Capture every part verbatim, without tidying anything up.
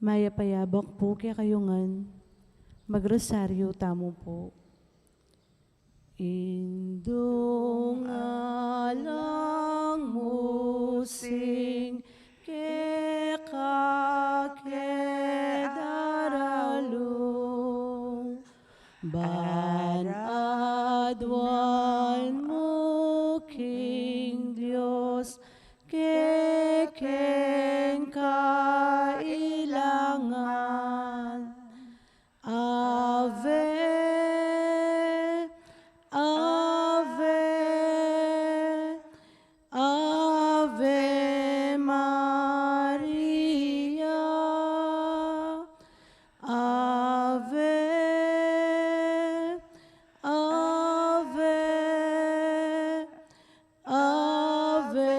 Mayap a yabak pu kekayu ngan. Magrosaryu tamu pu. Indung alang mu sing keka ke daralung, ban aduan mu king Dios kekeng kailangan. Ave, Ave, Ave Maria. Ave, Ave, Ave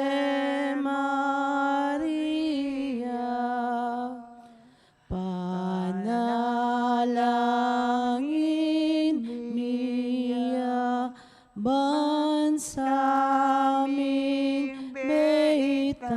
Maria. Panalangin mi ya ban sa ming beitan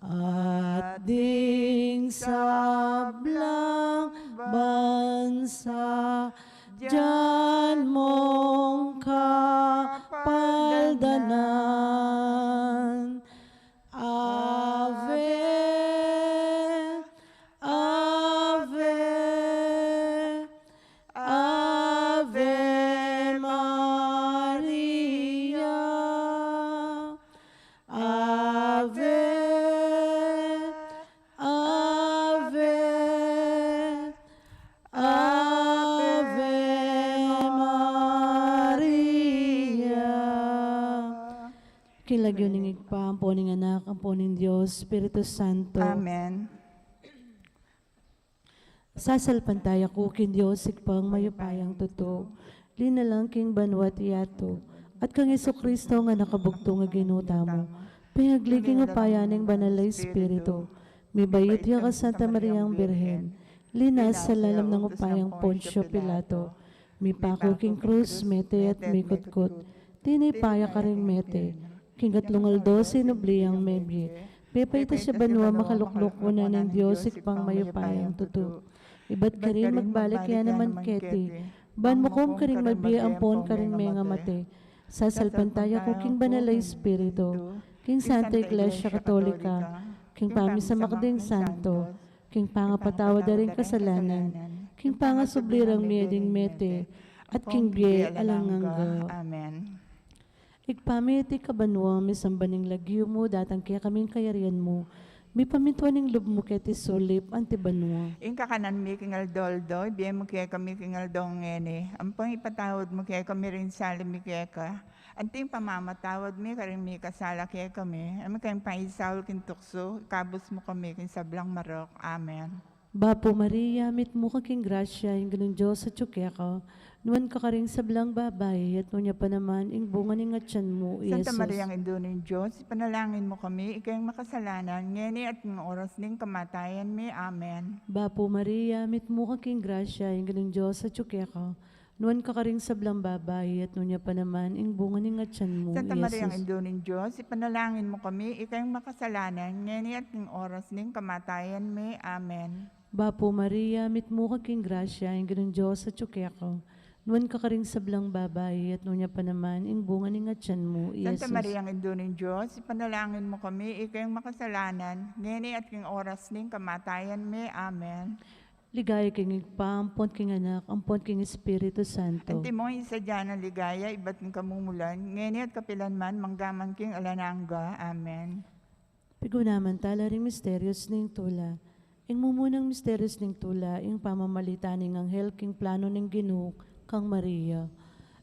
at ding sablang bansa, dian mung kapaldanan. Ave, Ave, Ave Maria. Ave, Ave, Ave Maria. King lagyu ning Ibpa, ampo ning Anak, ampo ning Dios Espiritu Santo. Amen. Sasalpantaya ku king Dios Ibpang mayupayang tutu, linalang king banua at yatu, at kang Jesucristo a anak a bugtung a Ginu tamu, pengagli king upaya ning Banal a Espiritu, mibait ya kang Santa Mariang Birhen, linasa lalam ning upayang Poncio Pilato, mipaku king krus, mete at mikutkut, tinipa ya karing mete, king katlung aldo sinubli yang mebie, pepaitas ya banua, makalukluk wanan ning Dios Ibpang mayupayang tutu. Ibat karin magbalik ya naman keti, ban mukum karing mabie ampon karing mengamate. Sasalpantaya ku king Banal a Espiritu, king Santa Iglesia Katolika, king pamisamak ding santo, king pangapatawad da ring kasalanan, king pangasubli rang mie ding mete, at king bie alang angga. Amen. Ibpa mi, atiu ka banua, misamban ing lagyu mu, datang kekami ing kayarian mu, mipamintuan ing lub mu keti sulip anti banua. Ing kakanan mi king aldo-aldo, ibie mu kekami king aldo ngeni, ampon ipatawad mu kekami ring sala mi keka, anti ing pamamatawad mi karing mikasala kekami, e mu ke paisaul king tuksu, ikabus mu kami king sablang marok. Amen. Bapu Maria, mitmu ka king grasya, ing Ginung Dios atyu keka, nuan ka karing sablang babai, at nuan ya pa naman ing bunga ning atyan mu, i Jesus. Santa Maria, Indu ning Dios, ipanalangin mu kami, ikeng makasalanan, ngeni at king oras ning kamatayan mi. Amen. Bapu Maria, mitmu ka king grasya, ing Ginung Dios atyu keka, nuan ka karing sablang babai, at nuan ya pa naman ing bunga ning atyan mu, Santa Maria, Jesus. Indu ning Dios, ipanalangin mu kami, ikeng makasalanan, ngeni at king oras ning kamatayan mi. Amen. Bapu Maria, mitmu ka king grasya, ing Ginung Dios atyu keka, nuan ka karing sablang babai, at nuan ya pa naman ing bunga ning atyan mu, Santa Jesus. Maria, Indu ning Dios, ipanalangin mu kami, ikeng makasalanan, ngeni at king oras ning kamatayan mi. Amen. Ligaya king Ibpa, ampon king Anak, ampon king Espiritu Santo. Antimo ing sadya nang ligaya, ibat king kamumulan, ngeni at kapilan man, mangga man king alang angga. Amen. Pigunaman tala ring misterios ning tula. Ing mumunang misterios ning tula, ing pamamalita ning anghel king plano ning Ginu kang Maria.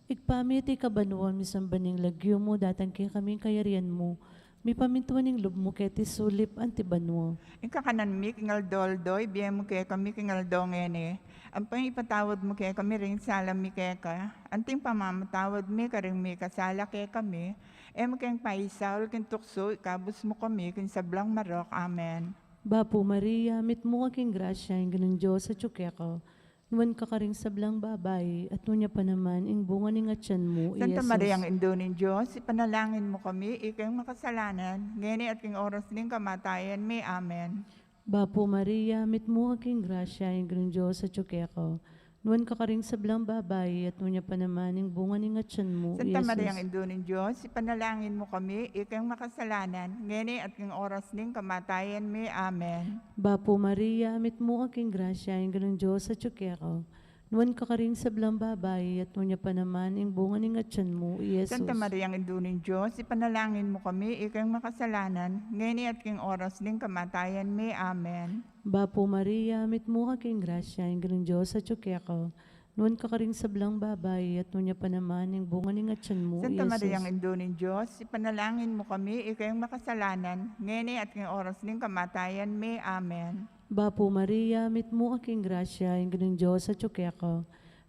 Ibpa mi, atiu ka banua, misamban ing lagyu mu, datang kekami ing kayarian mu, mipamintuan ing lub mu keti sulip anti banua. Ing kakanan mi king aldo-aldo, ibie mu kekami king aldo ngeni. Ampon ipatawad mu kekami ring sala mi keka, anti ing pamamatawad mi karing mikasala kekami. E mu ke paisaul king tuksu, ikabus mu kami king sablang marok. Amen. Bapu Maria, mitmu ka king grasya, ing Ginung Dios atyu keka, Nuan ka karing sablang babai, at nuan ya pa naman ing bunga ning atian mu, i Santa Jesus. Mariang Indu ning Dios, ipanalangin mu kami, ikeng makasalanan, ngeni at king oras ning kamatayan mi. Amen. Bapu Maria, mitmu ka king grasya, ing Ginung Dios atyu keka. Nuan ka karing sablang babai, at nuan ya pa naman ing bunga ning atian mu, i Santa Jesus. Mariang Indu ning Dios, ipanalangin mu kami, ikeng makasalanan, ngeni at king oras ning kamatayan mi. Amen. Bapu Maria, mitmu ka king grasya, ing Ginung Dios atyu keka. Nuan ka karing sablang babai, at nuan ya pa naman ing bunga ning atian mu, i Jesus. Santa Mariang Indu ning Dios, ipanalangin mu kami, ikeng makasalanan, ngeni at king oras ning kamatayan mi. Amen. Bapu Maria, mitmu ka king grasya, ing Ginung Dios atyu keka. Nuan ka karing sablang babai, at nuan ya pa naman ing bunga ning atian mu, Santa i Jesus. Mariang Indu ning Dios, ipanalangin mu kami, ikeng makasalanan, ngeni at king oras ning kamatayan mi. Amen. Bapu Maria, mitmu ka king grasya, ing Ginung Dios atyu keka.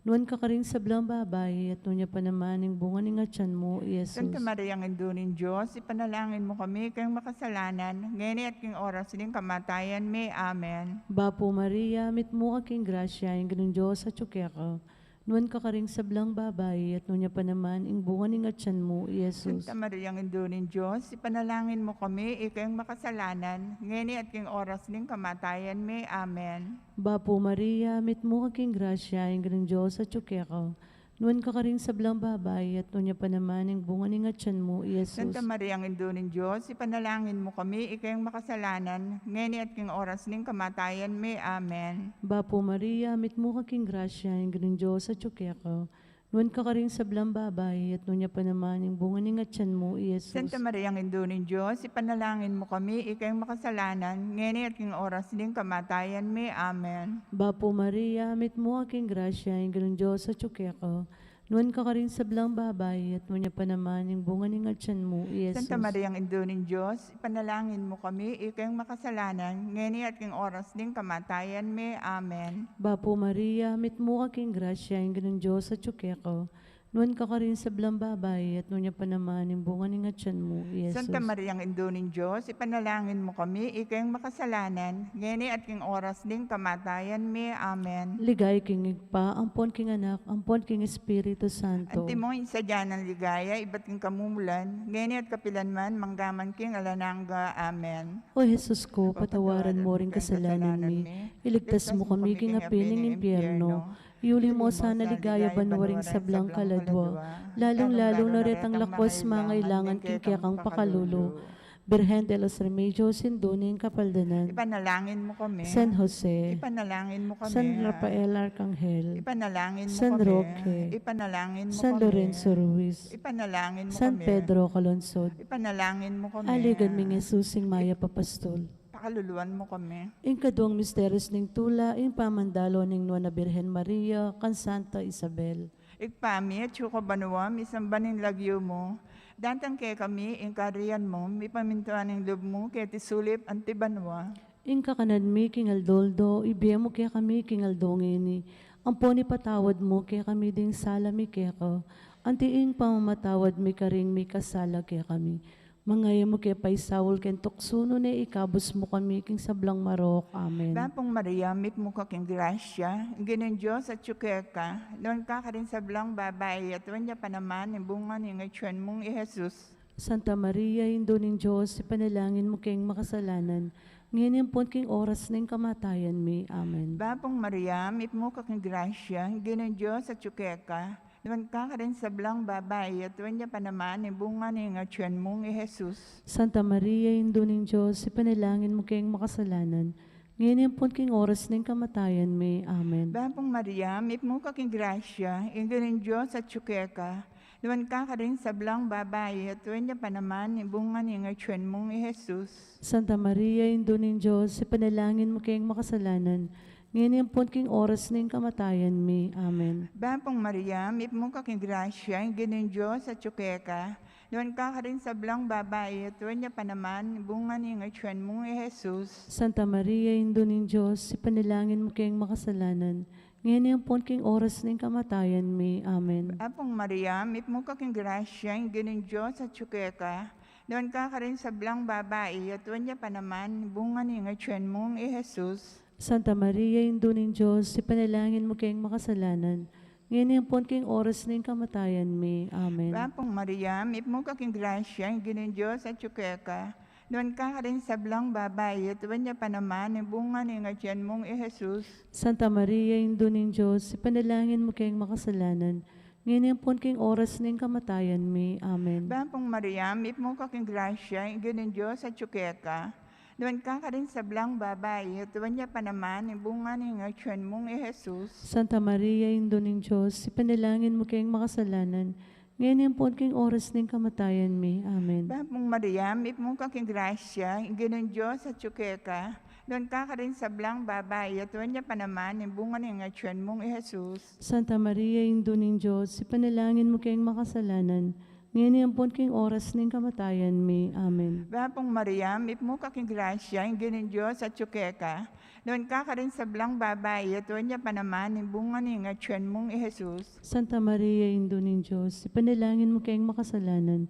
Nuan ka karing sablang babai, at nuan ya pa naman ing bunga ning atian mu, i Jesus. Santa Mariang Indu ning Dios, ipanalangin mu kami, ikeng makasalanan, ngeni at king oras ning kamatayan mi. Amen. Bapu Maria, mitmu ka king grasya, ing Ginung Dios atyu keka. Nuan ka karing sablang babai, at nuan ya pa naman ing bunga ning atian mu, i Jesus. Santa Mariang Indu ning Dios, ipanalangin mu kami, ikeng makasalanan, ngeni at king oras ning kamatayan mi. Amen. Bapu Maria, mitmu ka king grasya, ing Ginung Dios atyu keka. Nuan ka karing sablang babai, at nuan ya pa naman ing bunga ning atian mu, i Jesus. Santa Mariang Indu ning Dios, ipanalangin mu kami, ikeng makasalanan, ngeni at king oras ning kamatayan mi. Amen. Bapu Maria, mitmu ka king grasya, ing Ginung Dios atyu keka. Nuan ka karing sablang babai, at nuan ya pa naman ing bunga ning atian mu, i Jesus. Santa Mariang Indu ning Dios, ipanalangin mu kami, ikeng makasalanan, ngeni at king oras ning kamatayan mi. Amen. Bapu Maria, mitmu ka king grasya, ing Ginung Dios atyu keka. Nuan ka karing sablang babai, at nuan ya pa naman ing bunga ning atian mu, i Jesus. Santa Mariang Indu ning Dios, ipanalangin mu kami, ikeng makasalanan, ngeni at king oras ning kamatayan mi. Amen. Bapu Maria, mitmu ka king grasya, ing Ginung Dios atyu keka. Nuan ka karing sablang babai, at nuan ya pa naman ing bunga ning atian mu, i Jesus. Santa Mariang Indu ning Dios, ipanalangin mu kami, ikeng makasalanan, ngeni at king oras ning kamatayan mi. Amen. Ligaya king Ibpa, ampon king Anak, ampon king Espiritu Santo. Antimo ing sadya nang ligaya, ibat king kamumulan, ngeni at kapilan man, manggaman king alang angga. Amen. O Jesus ku, patawaran mu ring kasalanan mi, iligtas mu kami king api ning impyerno, iuli mu sana king ligaya banua ring sablang kaladua, lalung-lalu na retang lakuas mangailangan king kekang pakalulu. Birhen de los Remedios, Indu ning Kapaldanan. Ipanalangin mu kami. San Jose. Ipanalangin mu kami. San Rafael Arcangel. Ipanalangin mu kami. San Roque. Ipanalangin mu kami. San Lorenzo Ruiz. Ipanalangin mu kami. San Pedro Calungsod. Ipanalangin mu kami. Aligan ming Jesus, ing mayap a pastul. Pakaluluan mu kami. Ing kaduang misterios ning tula, ing pamandalo ning Nuan a Birhen Maria kang Santa Isabel. Ibpa mi, atsu ka banua, misamban ing lagyu mu, datang kekami ing kayarian mu, mipamintuan ing lub mu keti sulip anti banua. Ing kakanan mi king aldo-aldo ibie mu kekami king aldo ngeni, ampon ipatawad mu kekami ding sala mi keka, anti ing pamamatawad mi karing mikasala kekami. Manga e mu ke paisaul king tuksu, nune ikabus mu kami king sablang marok. Amen. Bapung Maria, mitmu ka king grasya, ing Ginung Dios atyu keka, nuan ka karing sablang babai, at nuan ya pa naman ing bunga ning atian mung i Jesus. Santa Maria, Indu ning Dios, ipanalangin mu keng makasalanan, ngeni ampon king oras ning kamatayan mi. Amen. Bapung Maria, mitmu ka king grasya, ing Ginung Dios atyu keka, nuan ka karing sablang babai, at nuan ya pa naman ing bunga ning atian mung i Jesus. Santa Maria, Indu ning Dios, ipanalangin mu keng makasalanan, ngeni ampon king oras ning kamatayan mi. Amen. Bapung Maria, mitmu ka king grasya, ing Ginung Dios atyu keka, nuan ka karing sablang babai, at nuan ya pa naman ing bunga ning atian mung i Jesus. Santa Maria, Indu ning Dios, ipanalangin mu keng makasalanan, ngeni ampon king oras ning kamatayan mi. Amen. Bapung Maria, mitmu ka king grasya, ing Ginung Dios atyu keka, nuan ka karing sablang babai, at nuan ya pa naman ing bunga ning atian mung i Jesus. Santa Maria, Indu ning Dios, ipanalangin mu keng makasalanan, ngeni ampon king oras ning kamatayan mi. Amen. Bapung Maria, mitmu ka king grasya, ing Ginung Dios atyu keka, nuan ka karing sablang babai, at nuan ya pa naman ing bunga ning atian mung i Jesus. Santa Maria, Indu ning Dios, ipanalangin mu keng makasalanan, ngeni ampon king oras ning kamatayan mi. Amen. Bapung Maria, mitmu ka king grasya, ing Ginung Dios atyu keka. Nuan ka karing sablang babai, at nuan ya pa naman ing bunga ning atian mung i Jesus. Santa Maria, Indu ning Dios, ipanalangin mu keng makasalanan, ngeni ampon king oras ning kamatayan mi. Amen. Bapung Maria, mitmu ka king grasya, ing Ginung Dios atyu keka. Nuan ka karing sablang babai, at nuan ya pa naman ing bunga ning atian mung i Jesus. Santa Maria, Indu ning Dios, ipanalangin mu keng makasalanan, ngeni ampon king oras ning kamatayan mi. Amen. Bapung Maria, mitmu ka king grasya, ing Ginung Dios atyu keka. Nuan ka karing sablang babai, at nuan ya pa naman ing bunga ning atian mung i Jesus. Santa Maria, Indu ning Dios, ipanalangin mu keng makasalanan, ngeni ampon king oras ning kamatayan mi. Amen. Bapung Maria, mitmu ka king grasya, ing Ginung Dios atyu keka. Nuan ka karing sablang babai, at nuan ya pa naman ing bunga ning atian mung i Jesus. Santa Maria, Indu ning Dios, ipanalangin mu keng makasalanan,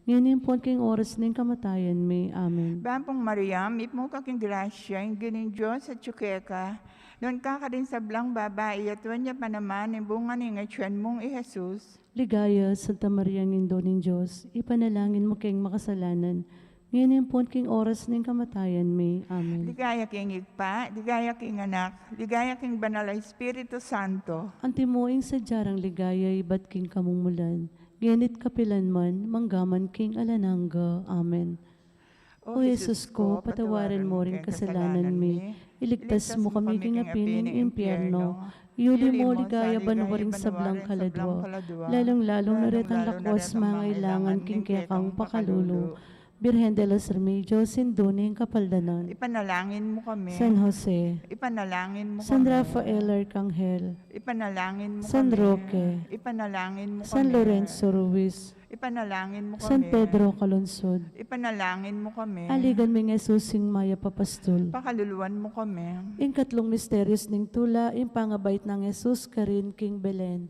ngeni ampon king oras ning kamatayan mi. Amen. Bapung Maria, mitmu ka king grasya, ing Ginung Dios atyu keka. Nuan ka karing sablang babai, at nuan ya pa naman ing bunga ning atian mung i Jesus. Ligaya, Santa Maria, Indu ning Dios, ipanalangin mu keng makasalanan, ngeni ampon king oras ning kamatayan mi. Amen. Ligaya king Ibpa, ligaya king Anak, ligaya king Banal a Espiritu Santo. Antimo ing sadya rang ligaya ibat king kamumulan, ngeni't kapilan man, manggaman king alang angga. Amen. O Jesus ko, patawaran mo ring kasalanan mi, iligtas mo kami king api ning impyerno, iuli mo king ligaya banua ring sablang kaladua, lalung-lalu na retang lakuas mangailangan king kekang pakalulu. Birhen de los Remedios, Indu ning Kapaldanan. Ipanalangin mo kami. San Jose. Ipanalangin mo kami. San Rafael Arkanghel. Ipanalangin mo kami. San Roque. Ipanalangin mo kami. San Lorenzo Ruiz. Ipanalangin mo kami. San Pedro Calungsod. Ipanalangin mo kami. Aligan ming Jesus ing mayap a pastul. Pakaluluan mo kami. Ing katlung misterios ning tula, ing pangabait nang Jesus karin king Belen.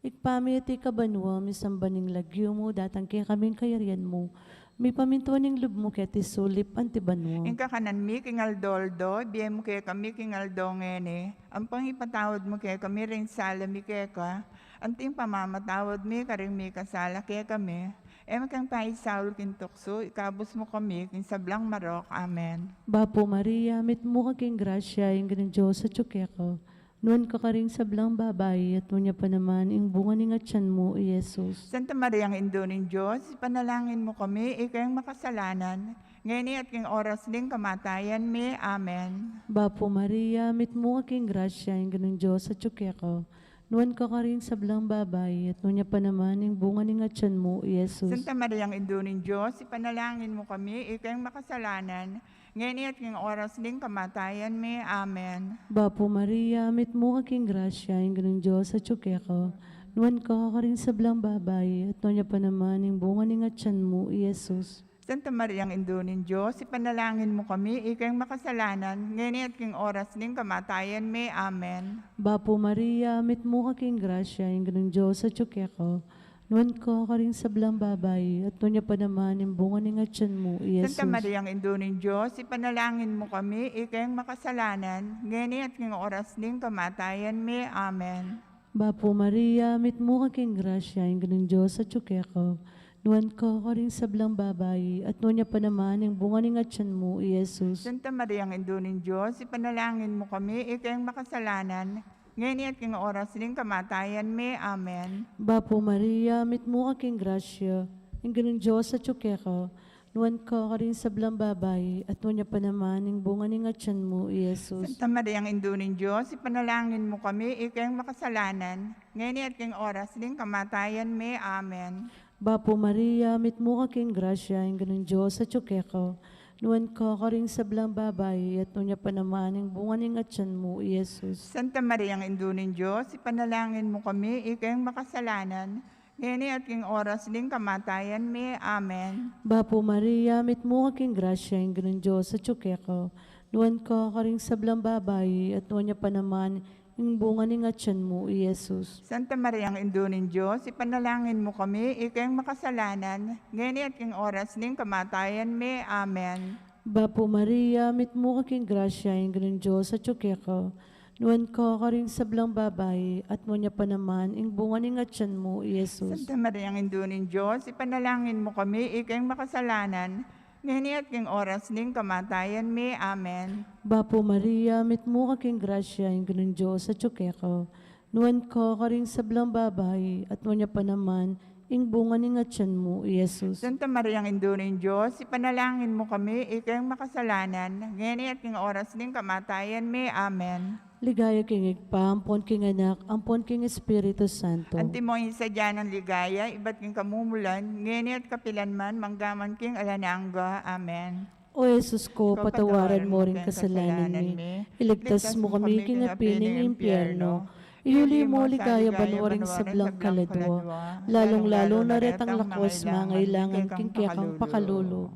Ibpa mi atiu ka banua, misamban ing lagyu mu, datang kekami ing kayarian mu, mipamintuan ing lub mu keti sulip anti banua. Ing kakanan mi king aldo-aldo, ibie mu kekami king aldo ngeni, ampon ipatawad mu kekami ring sala mi keka, anti ing pamamatawad mi karing mikasala kekami. E mu ke paisaul king tuksu, ikabus mu kami king sablang marok. Amen. Bapu Maria, mitmu ka king grasya, ing Ginung Dios atyu keka. Nuan ka karing sablang babai, at nuan ya pa naman ing bunga ning atian mu, i Jesus. Santa Mariang Indu ning Dios, ipanalangin mu kami, ikeng makasalanan, ngeni at king oras ning kamatayan mi. Amen. Bapu Maria, mitmu ka king grasya, ing Ginung Dios atyu keka. Nuan ka karing sablang babai, at nuan ya pa naman ing bunga ning atian mu, i Jesus. Santa Mariang Indu ning Dios, ipanalangin mu kami, ikeng makasalanan, ngeni at king oras ning kamatayan mi. Amen. Bapu Maria, mitmu ka king grasya, ing Ginung Dios atyu keka. Nuan ka karing sablang babai, at nuan ya pa naman ing bunga ning atian mu, i Jesus. Santa Mariang Indu ning Dios, ipanalangin mu kami, ikeng makasalanan, ngeni at king oras ning kamatayan mi. Amen. Bapu Maria, mitmu ka king grasya, ing Ginung Dios atyu keka. Nuan ka karing sablang babai, at nuan ya pa naman ing bunga ning atian mu, i Jesus. Santa Mariang Indu ning Dios, ipanalangin mu kami, ikeng makasalanan, ngeni at king oras ning kamatayan mi. Amen. Bapu Maria, mitmu ka king grasya, ing Ginung Dios atyu keka. Nuan ka karing sablang babai, at nuan ya pa naman ing bunga ning atian mu, i Jesus. Santa Mariang Indu ning Dios, ipanalangin mu kami, ikeng makasalanan, ngeni at king oras ning kamatayan mi. Amen. Bapu Maria, mitmu ka king grasya, ing Ginung Dios atyu keka. Nuan ka karing sablang babai, at nuan ya pa naman ing bunga ning atian mu, i Jesus. Santa Mariang Indu ning Dios, ipanalangin mu kami, ikeng makasalanan, ngeni at king oras ning kamatayan mi. Amen. Bapu Maria, mitmu ka king grasya, ing Ginung Dios atyu keka. Nuan ka karing sablang babai, at nuan ya pa naman ing bunga ning atian mu, i Jesus. Santa Mariang Indu ning Dios, ipanalangin mu kami, ikeng makasalanan, ngeni at king oras ning kamatayan mi. Amen. Bapu Maria, mitmu ka king grasya, ing Ginung Dios atyu keka. Nuan ka karing sablang babai, at nuan ya pa naman ing bunga ning atian mu, i Jesus. Santa Mariang Indu ning Dios, ipanalangin mu kami, ikeng makasalanan, ngeni at king oras ning kamatayan mi. Amen. Bapu Maria, mitmu ka king grasya, ing Ginung Dios atyu keka. Nuan ka karing sablang babai, at nuan ya pa naman ing bunga ning atyan mu, i Jesus. Santa Maria, Indu ning Dios, ipanalangin mu kami, ikeng makasalanan, ngeni at king oras ning kamatayan mi. Amen. Bapu Maria, mitmu ka king grasya, ing Ginung Dios atyu keka. Nuan ka karing sablang babai, at nuan ya pa naman ing bunga ning atyan mu, i Jesus. Santa Maria, Indu ning Dios, ipanalangin mu kami, ikeng makasalanan, ngeni at king oras ning kamatayan mi. Amen. Ligaya king Ibpa, ampon king Anak, ampon king Espiritu Santo. Antimo ing sadya nang ligaya, ibat king kamumulan, ngeni at kapilan man, manggaman king alang angga. Amen. O Jesus ko, patawaran mo ring kasalanan mi. Iligtas mo kami king api ning impyerno. Iuli mo king ligaya banua ring sablang kaladua, lalung-lalu na retang lakus mangailangan king kekang pakalulu.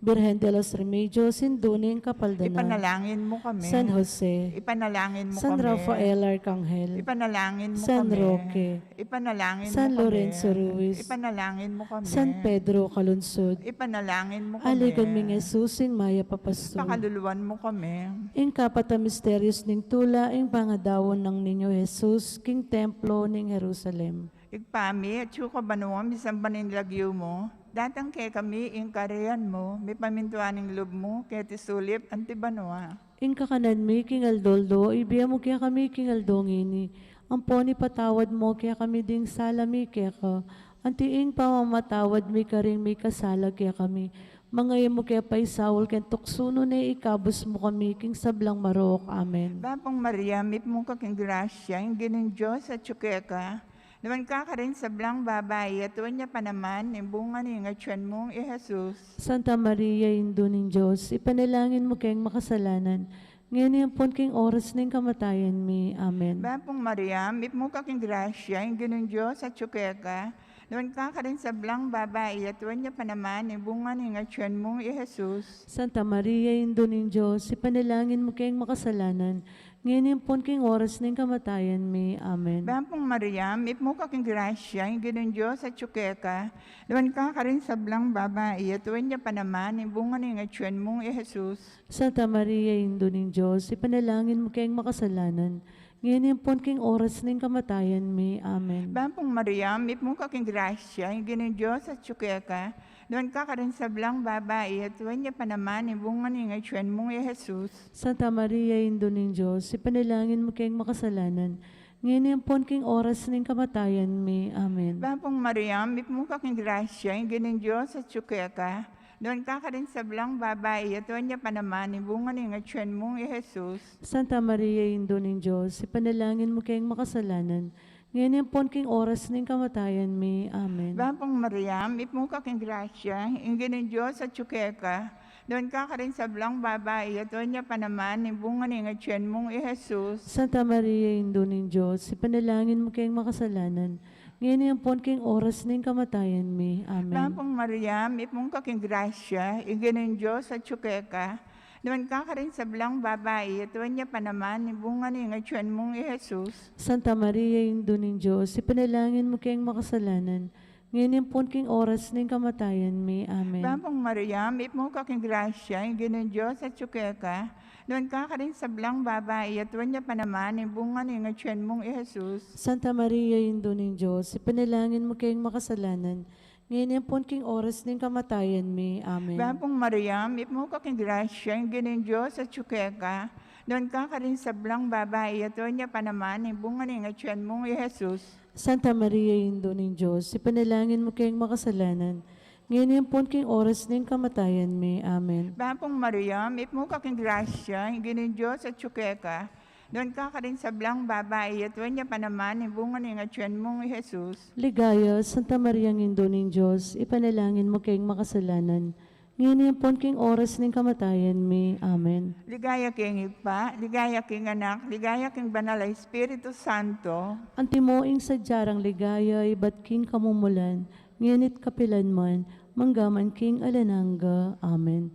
Birhen de los Remedios, Indu ning Kapaldanan. Ipanalangin mu kami. San Jose. Ipanalangin mu kami. San Rafael Arkanghel. Ipanalangin mu kami. San Roque. Ipanalangin mu kami. San Lorenzo Ruiz. Ipanalangin mu kami. San Pedro Calungsod. Ipanalangin mu kami. Aligan ming Jesus, ing mayap a pastul. Pakaluluan mu kami. Ing kapat a misterios ning tula, ing pangadaun nang Niño Jesus king templo ning Jerusalem. Ibpa mi, atsu ka banua, misamban ing lagyu mu, datang kekami ing karean mu, mipamintuan ing lub mu keti sulip anti banua. Ing kakanan mi king aldo-aldo, ibie mu kekami king aldo ngeni. Ampon ipatawad mu kekami ding sala mi keka, anti ing pamamatawad mi karing mikasala kekami. Manga e mu ke paisaul king tuksu, nune ikabus mu kami king sablang marok. Amen. Bapung Maria, mitmu ka king grasya, ing Ginung Dios atyu keka. Nuan ka karing sablang babai, at nuan ya pa naman ing bunga ning atyan mung i Jesus. Santa Maria, Indu ning Dios, ipanalangin mu keng makasalanan, ngeni ampon king oras ning kamatayan mi. Amen. Bapung Maria, mitmu ka king grasya, ing Ginung Dios atyu keka. Nuan ka karing sablang babai, at nuan ya pa naman ing bunga ning atyan mung i Jesus. Santa Maria, Indu ning Dios, ipanalangin mu keng makasalanan, ngeni ampon king oras ning kamatayan mi. Amen. Bapung Maria, mitmu ka king grasya, ing Ginung Dios atyu keka. Nuan ka karing sablang babai, at nuan ya pa naman ing bunga ning atyan mung i Jesus. Santa Maria, Indu ning Dios, ipanalangin mu keng makasalanan, ngeni ampon king oras ning kamatayan mi. Amen. Bapung Maria, mitmu ka king grasya, ing Ginung Dios atyu keka. Nuan ka karing sablang babai, at nuan ya pa naman ing bunga ning atyan mung i Jesus. Santa Maria, Indu ning Dios, ipanalangin mu keng makasalanan, ngeni ampon king oras ning kamatayan mi. Amen. Bapung Maria, mitmu ka king grasya, ing Ginung Dios atyu keka. Nuan ka karing sablang babai, at nuan ya pa naman ing bunga ning atyan mung i Jesus. Santa Maria, Indu ning Dios, ipanalangin mu keng makasalanan, ngeni ampon king oras ning kamatayan mi. Amen. Bapung Maria, mitmu ka king grasya, ing Ginung Dios atyu keka. Nuan ka karing sablang babai, at nuan ya pa naman ing bunga ning atyan mung i Jesus. Santa Maria, Indu ning Dios, ipanalangin mu keng makasalanan, ngeni ampon king oras ning kamatayan mi. Amen. Bapung Maria, mitmu ka king grasya, ing Ginung Dios atyu keka. Nuan ka karing sablang babai, at nuan ya pa naman ing bunga ning atyan mung i Jesus. Santa Maria, Indu ning Dios, ipanalangin mu keng makasalanan, ngeni ampon king oras ning kamatayan mi. Amen. Bapung Maria, mitmu ka king grasya, ing Ginung Dios atyu keka. Nuan ka karing sablang babai, at nuan ya pa naman ing bunga ning atyan mung i Jesus. Santa Maria, Indu ning Dios, ipanalangin mu keng makasalanan, ngeni ampon king oras ning kamatayan mi. Amen. Bapung Maria, mitmu ka king grasya, ing Ginung Dios atyu keka. Nuan ka karing sablang babai, at nuan ya pa naman ing bunga ning atyan mung i Jesus. Santa Maria, Indu ning Dios, ipanalangin mu keng makasalanan, ngeni ampon king oras ning kamatayan mi. Amen. Bapung Maria, mitmu ka king grasya, ing Ginung Dios atyu keka. Nuan ka karing sablang babai, at nuan ya pa naman ing bunga ning atyan mung i Jesus. Ligaya, Santa Maria, Indu ning Dios, ipanalangin mu keng makasalanan, ngeni ampon king oras ning kamatayan mi. Amen. Ligaya king Ibpa, ligaya king Anak, ligaya king Banal a Espiritu Santo. Antimo ing sadya rang ligaya, ibat king kamumulan, ngeni't kapilan man, manggaman king alang angga. Amen.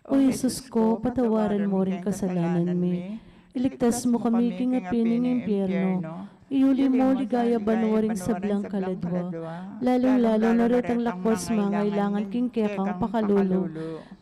O Jesus ko, patawaran mo ring kasalanan mi. Iligtas mo kami king api ning impyerno. Iyuli mu ligaya banua ring sablang kaladua, lalung-lalu na retang lakuas mangailangan king kekang pakalulu.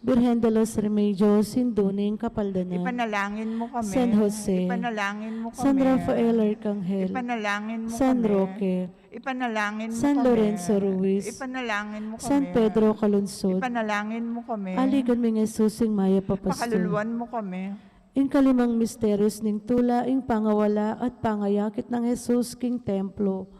Birhen de los Remedios, Indu ning Kapaldanan. Ipanalangin mu kami. San Jose. Ipanalangin mu kami. San Rafael Arcangel. Ipanalangin mu kami. San Roque. Ipanalangin mu kami. San Lorenzo Ruiz. Ipanalangin mu kami. San Pedro Calungsod. Ipanalangin mu kami. Aligan mi nang Jesus ing mayap a pastul. Pakaluluan mu kami. Ing kalimang misterios ning tula, ing pangawala at pangayakit nang Jesus king templo.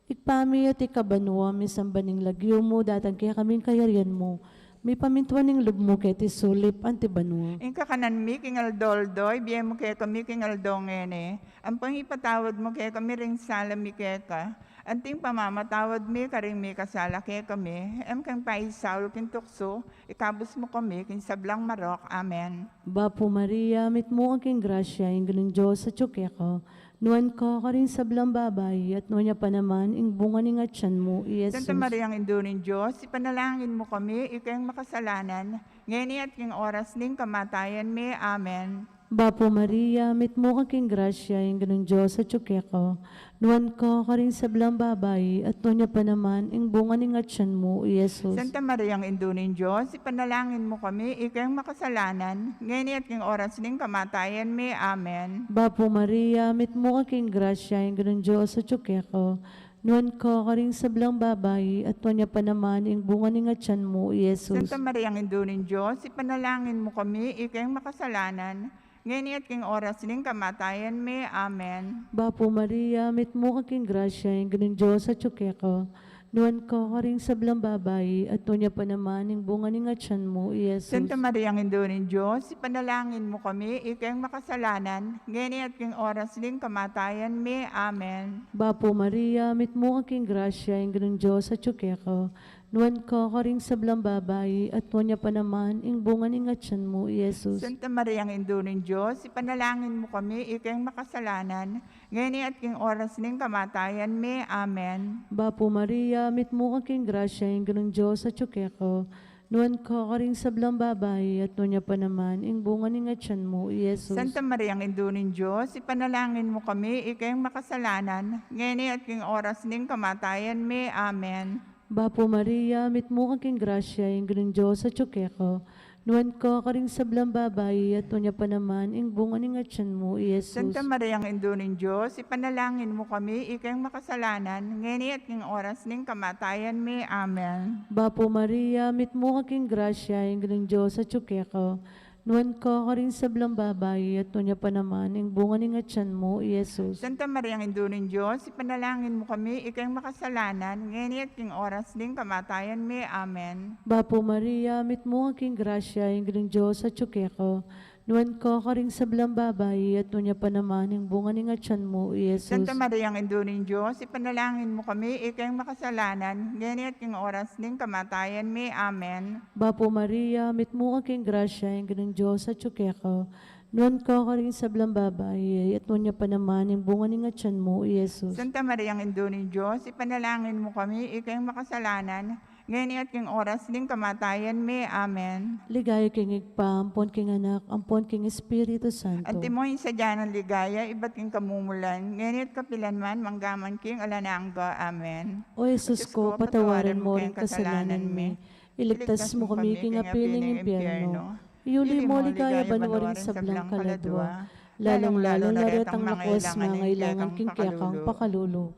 Ibpa mi atiu ka banua, misamban ing lagyu mu, datang kekami ing kayarian mu, mipamintuan ing lub mu keti sulip anti banua. Ing kakanan mi king aldo-aldo, ibie mu kekami king aldo ngeni, ampon ipatawad mu kekami ring sala mi keka, anti ing pamamatawad mi karing mikasala kekami, e mu ke paisaul king tuksu, ikabus mu kami king sablang marok. Amen. Bapu Maria, mitmu ka king grasya, ing Ginung Dios atiu keka, nuan ka karing sablang babai, at nuan ya pa naman ing bunga ning atian mu, i Jesus. Santa Mariang Indu ning Dios, ipanalangin mu kami, ikeng makasalanan, ngeni at king oras ning kamatayan mi. Amen. Bapu Maria, mitmu ka king grasya, ing Ginung Dios atiu keka, nuan ka karing sablang babai, at nuan ya pa naman ing bunga ning atian mu, i Jesus. Santa Mariang Indu ning Dios, ipanalangin mu kami, ikeng makasalanan, ngeni at king oras ning kamatayan mi. Amen. Bapu Maria, mitmu ka king grasya, ing Ginung Dios atiu keka, nuan ka karing sablang babai, at nuan ya pa naman ing bunga ning atian mu, i Jesus. Santa Mariang Indu ning Dios, ipanalangin mu kami, ikeng makasalanan, ngeni at king oras ning kamatayan mi. Amen. Bapu Maria, mitmu ka king grasya, ing Ginung Dios atiu keka, nuan ka karing sablang babai, at nuan ya pa naman ing bunga ning atian mu, i Jesus. Santa Mariang Indu ning Dios, ipanalangin mu kami, ikeng makasalanan, ngeni at king oras ning kamatayan mi. Amen. Bapu Maria, mitmu ka king grasya, ing Ginung Dios atiu keka, nuan ka karing sablang babai, at nuan ya pa naman ing bunga ning atian mu, i Jesus. Santa Mariang Indu ning Dios, ipanalangin mu kami, ikeng makasalanan, ngeni at king oras ning kamatayan mi. Amen. Bapu Maria, mitmu ka king grasya, ing Ginung Dios atiu keka, nuan ka karing sablang babai, at nuan ya pa naman ing bunga ning atian mu, i Jesus. Santa Mariang Indu ning Dios, ipanalangin mu kami, ikeng makasalanan, ngeni at king oras ning kamatayan mi. Amen. Bapu Maria, mitmu ka king grasya, ing Ginung Dios atiu keka, nuan ka karing sablang babai, at nuan ya pa naman ing bunga ning atian mu, i Jesus. Santa Mariang Indu ning Dios, ipanalangin mu kami, ikeng makasalanan, ngeni at king oras ning kamatayan mi. Amen. Bapu Maria, mitmu ka king grasya, ing Ginung Dios atiu keka, nuan ka karing sablang babai, at nuan ya pa naman ing bunga ning atian mu, i Jesus. Santa Mariang Indu ning Dios, ipanalangin mu kami, ikeng makasalanan, ngeni at king oras ning kamatayan mi. Amen. Bapu Maria, mitmu ka king grasya, ing Ginung Dios atiu keka, nuan ka karing sablang babai, at nuan ya pa naman ing bunga ning atian mu, i Jesus. Santa Mariang Indu ning Dios, ipanalangin mu kami, ikeng makasalanan, ngeni at king oras ning kamatayan mi. Amen. Bapu Maria, mitmu ka king grasya, ing Ginung Dios atiu keka, nuan ka karing sablang babai, at nuan ya pa naman ing bunga ning atian mu, i Jesus. Santa Mariang Indu ning Dios, ipanalangin mu kami, ikeng makasalanan, ngeni at king oras ning kamatayan mi. Amen. Ligaya king Ibpa, ampon king Anak, ampon king Espiritu Santo. Antimo ing sadya nang ligaya, ibat king kamumulan, ngeni at kapilan man, mangga man king alang angga. Amen. O Jesus ko, patawaran mu ring kasalanan mi, iligtas mu kami king api ning impyerno, iyuli mu ligaya banua ring sablang kaladua, lalung-lalu na retang lakuas mangailangan king kekang pakalulu.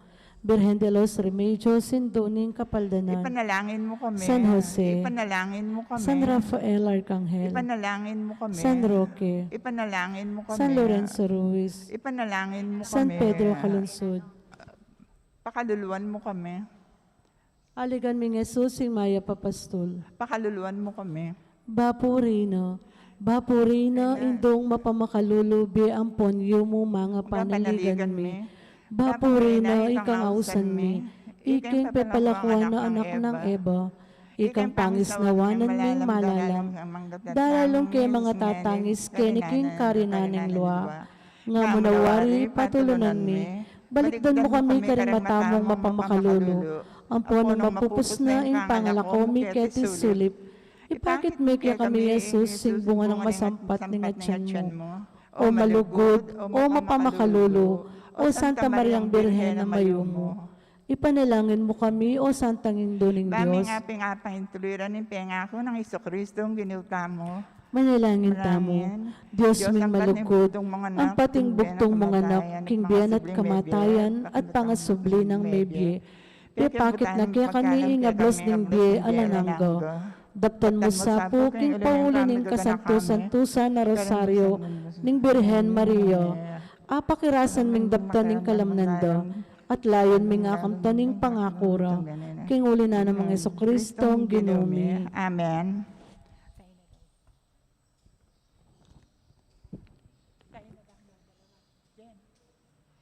Birhen de los Remedios, Indu ning Kapaldanan. Ipanalangin mu kami. San Jose. Ipanalangin mu kami. San Rafael Arcangel. Ipanalangin mu kami. San Roque. Ipanalangin mu kami. San Lorenzo Ruiz. Ipanalangin mu kami. San Pedro Calungsod. Pakaluluan mu kami. Aligan mi nang Jesus ing mayap a pastul. Pakaluluan mu kami. Bapu Reyna, Bapu Reyna, Indung mapamakalulu, bie ampon yumu manga panaligan mi. Bapu Reyna, ikang ausan mi, ikeng pepalakuan a anak nang Eva, ikang pangisnawan ning malalam, daralan ke mangatatangis keni king karinan ning lua. Nga mu na wari patulunan mi, balikdan mu kami karing mata mung mapamakalulu, ampon nung mapupus na ing pangalako mi keti sulip, ipakit me kekami i Jesus, ing bunga nang masampat ning atian mu. O malugud, o mapamakalulu, O Santa Mariang Birhen a mayumu, ipanalangin mu kami, O Santang Indu ning Dios. Ba mi nga pin apang ituloy ran ing pengaku nang Jesucristo, Ginu tamu. Manalangin tamu. Dios ming malugud, ampati ing bugtung mung anak king bie na at kamatayan, at pangasubli nang mebie, pepakit na kekami ing ablas ning bie alang angga. Daptan mu sa pu king pauli ning kasantu-santusan a Rosario ning Birhen Maria. Apakirasan ming daptan ing kalamnan da, at layun ming akamtan ing pangaku ra. King uli na nang Jesucristo, Ginu mi. Amen.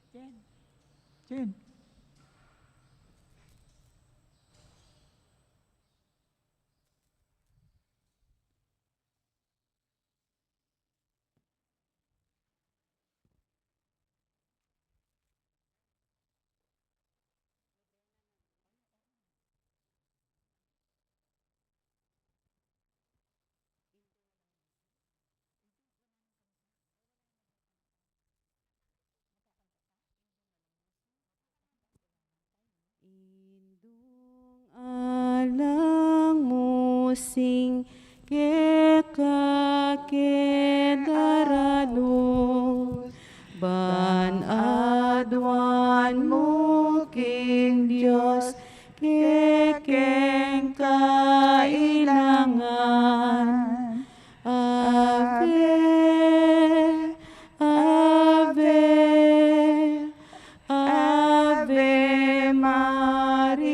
Jen. Jen. Indung alang mu sing keka ke daralus, ban aduan mu king Dios kekeng kailangan. Ave, Ave, Ave Maria.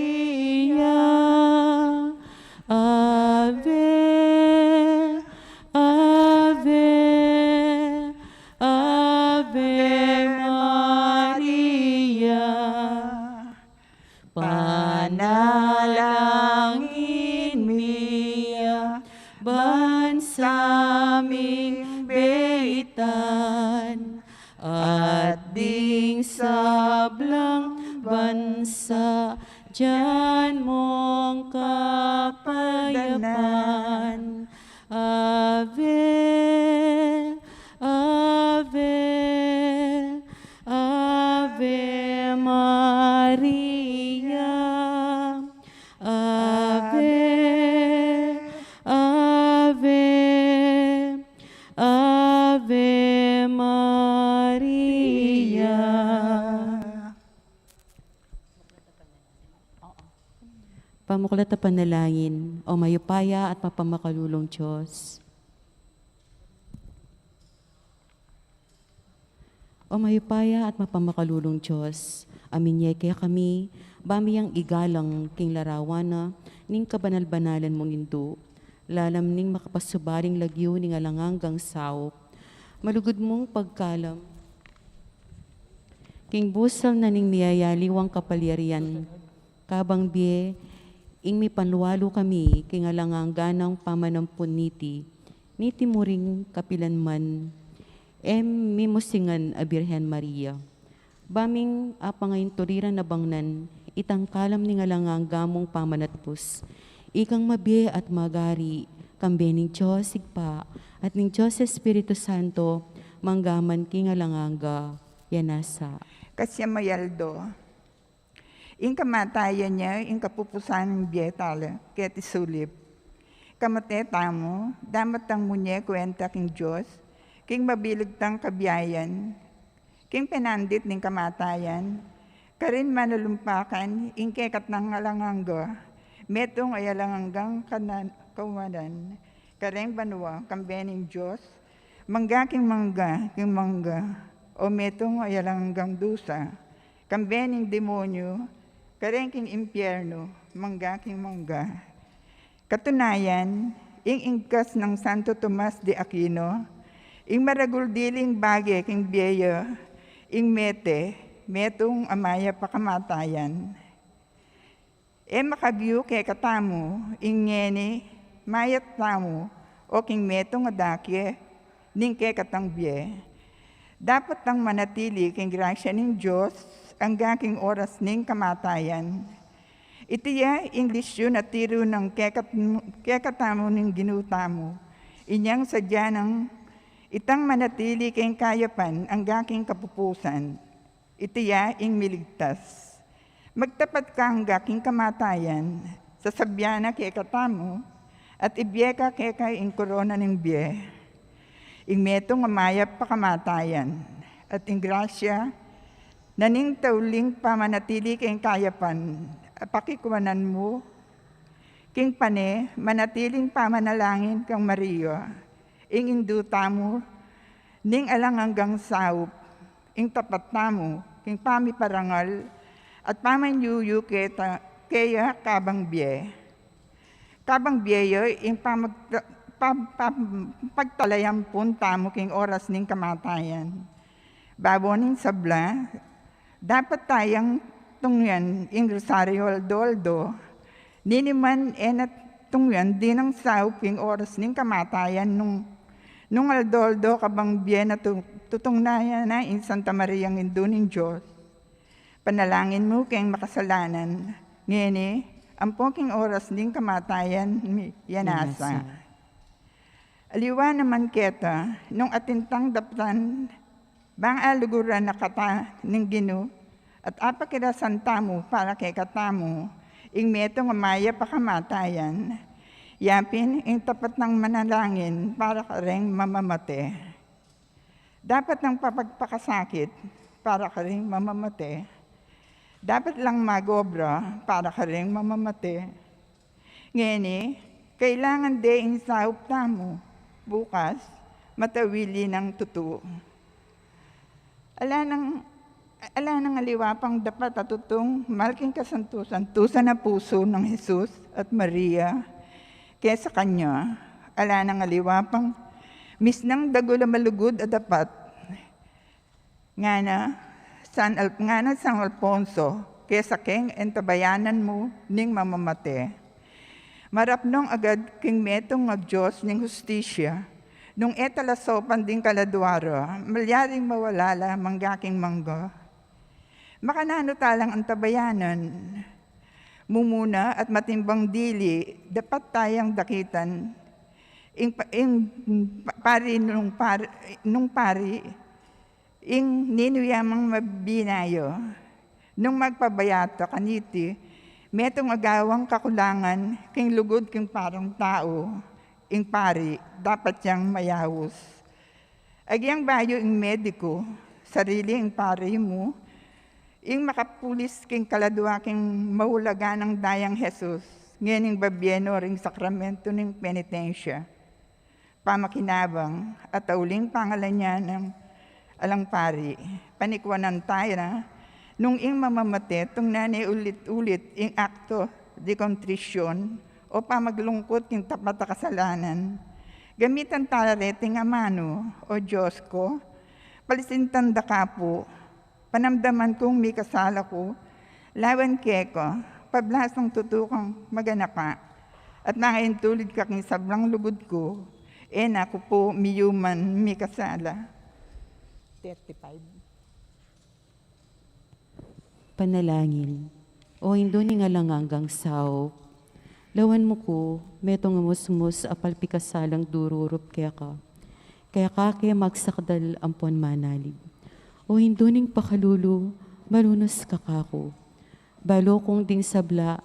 Ave, Ave, Ave Maria. Panalangin mi ya ban sa ming beitan, at ding sablang bansa dyan mong kapayapan. Ave, Ave, Ave Maria. Ave, Ave, Ave Maria. Pamuklat a panalangin. O mayupaya at mapamakalulung Dios. O mayupaya at mapamakalulung Dios, aminye kekami, ba mi yang igalang king larawan na ning kabanal-banalan mung Indu, lalam ning makapasubaling lagyu ning alang anggang saup, malugud mung pagkalam king busal na ning miyayaliwang kapalyarian, kabang bie ing mipanwalu kami king alang angga nang pamanampun niti, niti mu ring kapilan man, e mimusingan a Birhen Maria. Ba ming apangaintuliran a bangnan itang kalam ning alang angga mung pamanatpus, ikang mabie at magari, kambe ning Dios Ibpa, at ning Dios Espiritu Santo, mangga man king alang angga. Ya nasa. Kasya mayaldo. Ing kamatayan ya, ing kapupusan ning bie tala, keti sulip. Kamate tamu, damat tang munye kuenta king Dios, king mabilug tang kabiayan, king penandit ning kamatayan, karin manalumpakan, ing kekatang alang angga, metung a alang anggang kanan-, kawanan, kareng banua, kambe ning Dios, mangga king mangga, king mangga, o metung a alang anggang dusa, kambe ning demonyu, kareng king impiernu, mangga king mangga. Katunayan, ing ingkas nang Santo Tomas de Aquino, ing maragul diling bage king bie ya, ing mete, metung a mayap a kamatayan. E makagyu kekatamu, ing ngeni, mayat tamu, o king metung a dake, ning kekatang bie. Dapat tang manatili king grasya ning Dios, angga king oras ning kamatayan. Iti ya, ing lisyu na tiru nang kekat-, kekatamu ning Ginu tamu. Inyang sadya nang itang manatili king kayapan, angga king kapupusan. Iti ya ing miligtas. Magtapat ka angga king kamatayan, sasabyan na kekatamu, at ibie ka keka ing korona ning bie. Ing metung a mayap a kamatayan, at ing grasya na ning tauling pamanatili king kayapan a pakikuanan mu king pane manatiling pamanalangin kang Maria, ing indu tamu ning alang anggang saup, ing tapat tamu king pamiparangal at pamanyuyu keta, keya kabang bie. Kabang bie ya ing pamagta-, pam-, pam-, pagtalayampun tamu king oras ning kamatayan. Babo ning sabla, dapat tayang tungyan ing rosaryo aldo-aldo. Niniman e na tungyan dinang saup king oras ning kamatayan nung, nung aldo-aldo kabang bie na tu-, tutungnayan na ing Santa Mariang Indu ning Dios. Panalangin mu keng makasalanan, ngeni, ampo king oras ning kamatayan mi, ya nasa. Ya nasa. Aliwa naman keta, nung atin tang daptan, bang aluguran na kata ning Ginu, at apakirasan tamu para kekatamu, ing metung a mayap a kamatayan, yapin ing tapat nang manalangin para kareng mamamate. Dapat nang papagpakasakit para kareng mamamate. Dapat lang mag-obra para kareng mamamate. Ngeni, kailangan de ing saup tamu, bukas, matawili nang tutu. Ala nang, ala nang aliwa pang dapat a tutung mal king kasantusan-tusan a pusu nang Jesus at Maria, kesa kanya, ala nang aliwa pang misnang dagul a malugud a dapat. Ngana San Al-, ngana San Alfonso, kesa keng entabayanan mu ning mamamate. Marapnong agad king metung a Dios ning hustisya, nung e talasopan ding kaladua ra, malyaring mawala la mangga king mangga. Makananu talang antabayanan? Mumuna at matimbang dili, dapat tayang dakitan ing pa-, ing pa-, pari nung par-, nung pari, ing ninu ya mang mabinayu. Nung magpabaya ta kaniti, metung a gawang kakulangan king lugud king parang tau, ing pari, dapat yang mayaus. Agyang bayu ing mediku, sarili ing pari mu, ing makapulis king kaladua king maulagan nang dayang Jesus, ngening babie no ring sakramento ning penitensya. Pamakinabang at auling pangalan ya nang alang pari, panikuanan taya na, nung ing mamamate, tungnan ne ulit-ulit ing akto de kontrision o pamaglungkut king tapat a kasalanan. Gamitan tala reting amanu, O Dios ku, palisintan da ka pu, panamdaman kung mikasala ku lawan keka, pablasang tutu kang maganaka, at mangaintulid ka king sablang lugud ku, e na ku pu miyuman mikasala. Thirty-five. Panalangin. O Indu ning alang anggang saup, lawan mu ku metung a musmus a palpikasalang dururup keka. Keka ke magsakdal ampon manalig. O Indu ning pakalulu, malunus ka kaku. Balu kung ding sabla,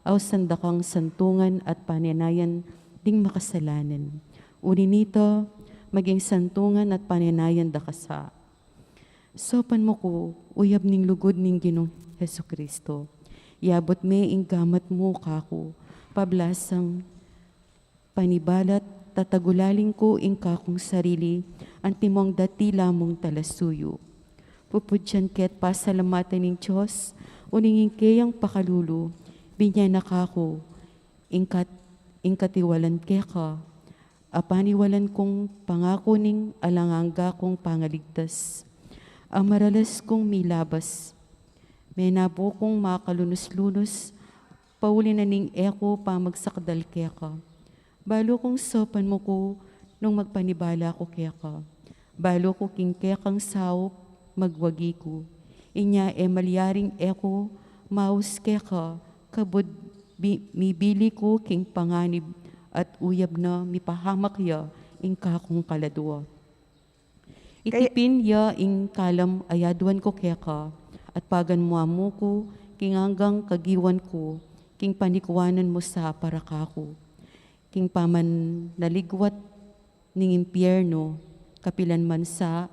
ausan da kang santungan at paninayan ding makasalanan. Uli nita, maging santungan at paninayan da ka sa. Saupan mu ku, uyab ning lugud ning Ginung Jesucristo. Iabut me ing gamat mu kaku, pablasang panibalat, tatagulaling ku ing kakung sarili, antimong dati la mung talasuyu. Pupudyan ke't pasalamatan ning Dios, uling ing keyang pakalulu, binye na kaku, ing kat-, ing katiwalan keka, a paniwalan kung pangaku ning alang angga kung pangaligtas. A maralas kung milabas. Menabu kung makalunus-lunus, pauli na ning e ku pamagsakdal keka. Balu kung saupan mu ku nung magpanibala ku keka. Balu ku king kekang saup, magwagi ku. Inya e malyaring e ku maus keka, kabud bi-, mibili ku king panganib at uyab na mipahamak ya ing kakung kaladua. Itipin ya ing kalam a yaduan ku keka, at paganmu-amu ku king anggang kagiwan ku, king panikuanan mu sa para kaku. King pamanaligyat ning impiernu, kapilan man sa,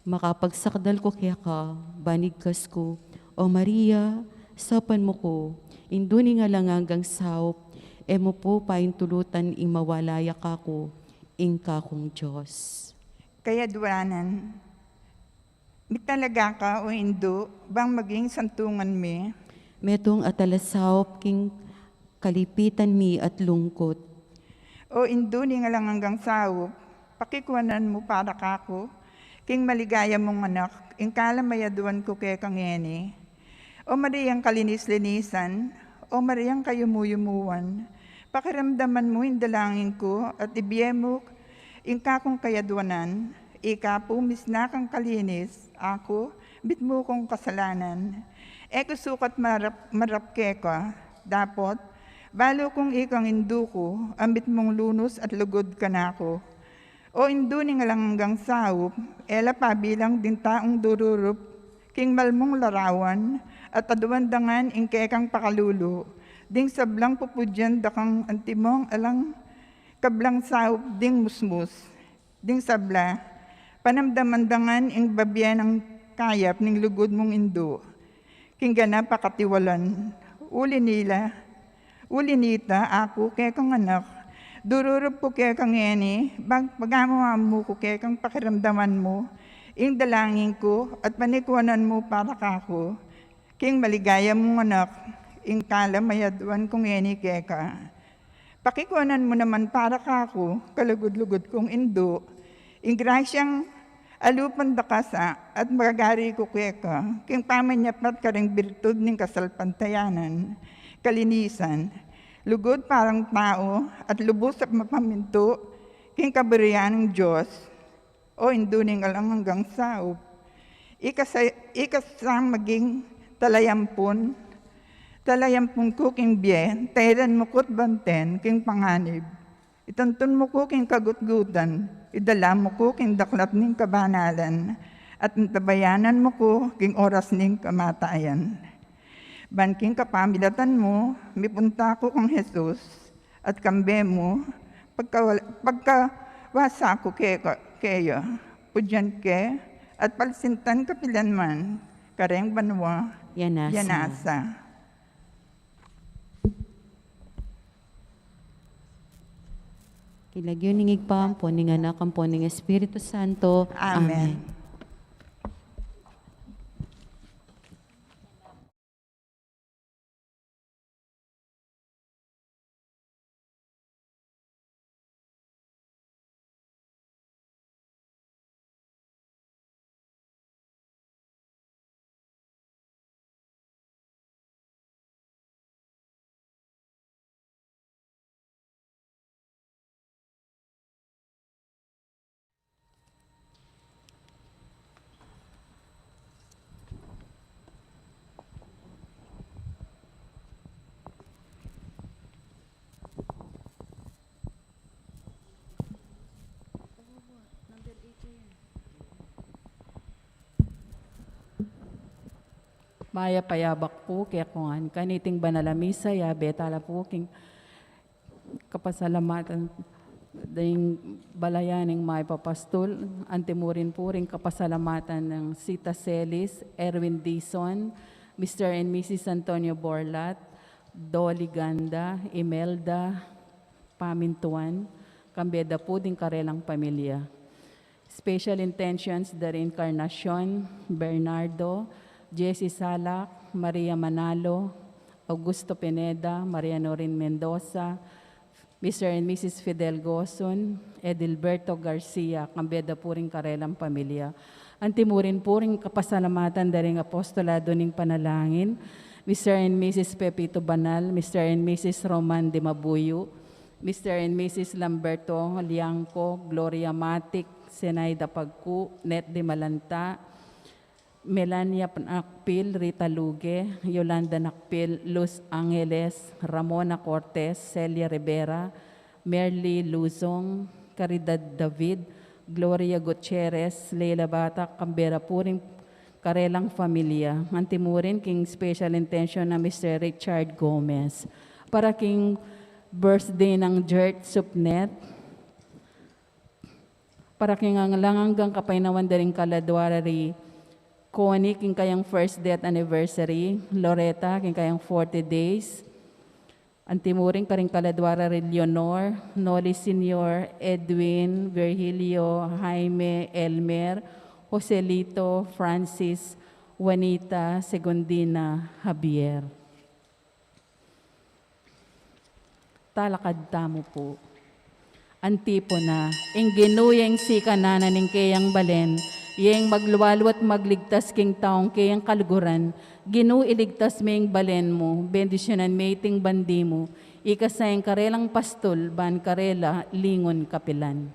makapagsakdal ku keka, ban igkas ku, O Maria, saupan mu ku, Indu ning alang anggang saup, e mu pu paintulutan ing mawala ya kaku ing kakung Dios. Kayaduanan. Mitalaga ka, O Indu, bang maging santungan mi. Metung a talasaup king kalipitan mi at lungkut. O Indu ning alang anggang saup, pakikuanan mu para kaku king maligaya mung anak, ing kalam a yaduan ku keka ngeni. O Mariang kalinis-linisan, O Mariang kayumu-yumuan, pakiramdaman mu ing dalangin ku at ibie mu ing kakung kayaduanan. Ika pu misna kang kalinis, aku, mitmu kung kasalanan. E ku sukat marap, marap keka, dapot balu kung ikang Indu ku, a mitmung lunus at lugud kanaku. O Indu ning alang anggang saup, e la pabilang ding taung dururup king malmung larawan at aduan da ngan ing kekang pakalulu, ding sablang pupudyan da kang antimong alang kablang saup ding musmus. Ding sabla, panamdaman da ngan ing babie nang kayap ning lugud mung Indu king ganap a katiwalan. Uli nila, uli nita, aku, kekang anak, dururup ku keka ngeni, bang pagamu-amu ku kekang pakiramdaman mu ing dalangin ku at panikuanan mu para kaku king maligaya mung anak, ing kalam a yaduan ku ngeni keka. Pakikuanan mu naman para kaku, kalugud-lugud kung Indu, ing grasyang alupan da ka sa at magari ku keka king pamanyapat karing birtud ning kasalpantayanan, kalinisan, lugud parang tau, at lubus a mapamintu king kaburian ning Dios. O Indu ning alang anggang saup, ika sa, ika sa maging talayampun, talayampun ku king bie, tairan mu ku't banten king panganib. Ituntun mu ku king kagutgutan, idala mu ku king daklat ning kabanalan, at antabayanan mu ku king oras ning kamatayan. Ban king kapamilatan mu, mipunta ku kang Jesus, at kambe mu, pagka-, pagkawasa ku ke-, keya, pudyan ke, at palsintan kapilan man, kareng banua, yanasa. Yanasa. King lagyu ning Ibpa, ampon ning Anak, ampon ning Espiritu Santo. Amen. Amen. Mayap a yabak pu kekongan. Kaniting banal a misa, yabe tala pu king kapasalamatan ding balayan ning mayap a pastul, anti mu rin pu ring kapasalamatan nang Sita Celis, Erwin Dizon, Mister and Missus Antonio Borlat, Dolly Ganda, Imelda Pamintuan, kambe da pu ding karelang pamilya. Special intentions da rin Encarnacion Bernardo, Jessie Salak, Maria Manalo, Augusto Pineda, Maria Norin Mendoza, Mister and Missus Fidel Goson, Edilberto Garcia, kambe da pu ring karelang pamilya. Anti mu rin pu ring kapasalamatan da ring apostolado ning panalangin, Mister and Missus Pepito Banal, Mister and Missus Roman de Mabuyo, Mister and Missus Lamberto Liangco, Gloria Matic, Zenaida Pagcu, Net de Malanta, Melania Nakpil, Rita Luge, Yolanda Nakpil, Luz Angeles, Ramona Cortez, Celia Rivera, Merly Luzon, Caridad David, Gloria Gutierrez, Leila Batac, kambe ra pu ring karelang familia. Antimurin king special intention na Mister Richard Gomez. Para king birthday nang Jert Supnet, para king alang anggang kapaynawan da ring kaladua ra ri Connie, king kayang first death anniversary, Loretta, king kayang forty days, antimurin karing kaladua ra ri Leonor, Noli Senior, Edwin, Virgilio, Jaime, Elmer, Joselito, Francis, Juanita, Segundina, Javier. Talakad tamu pu. Antipona, ing Ginu ya ing sikanan na ning keyang balen, ya ing maglualu at magligtas king taung keyang kaluguran. Ginu, iligtas me ing balen mu, bendisyunan me iting bandi mu, ikasang karelang pastul, ban karela lingun kapilan.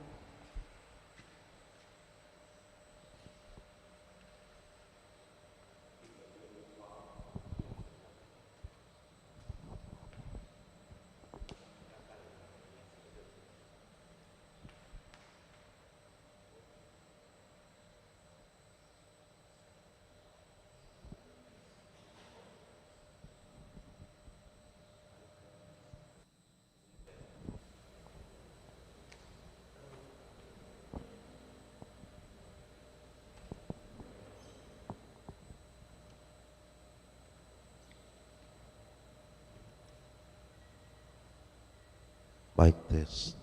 Mic test.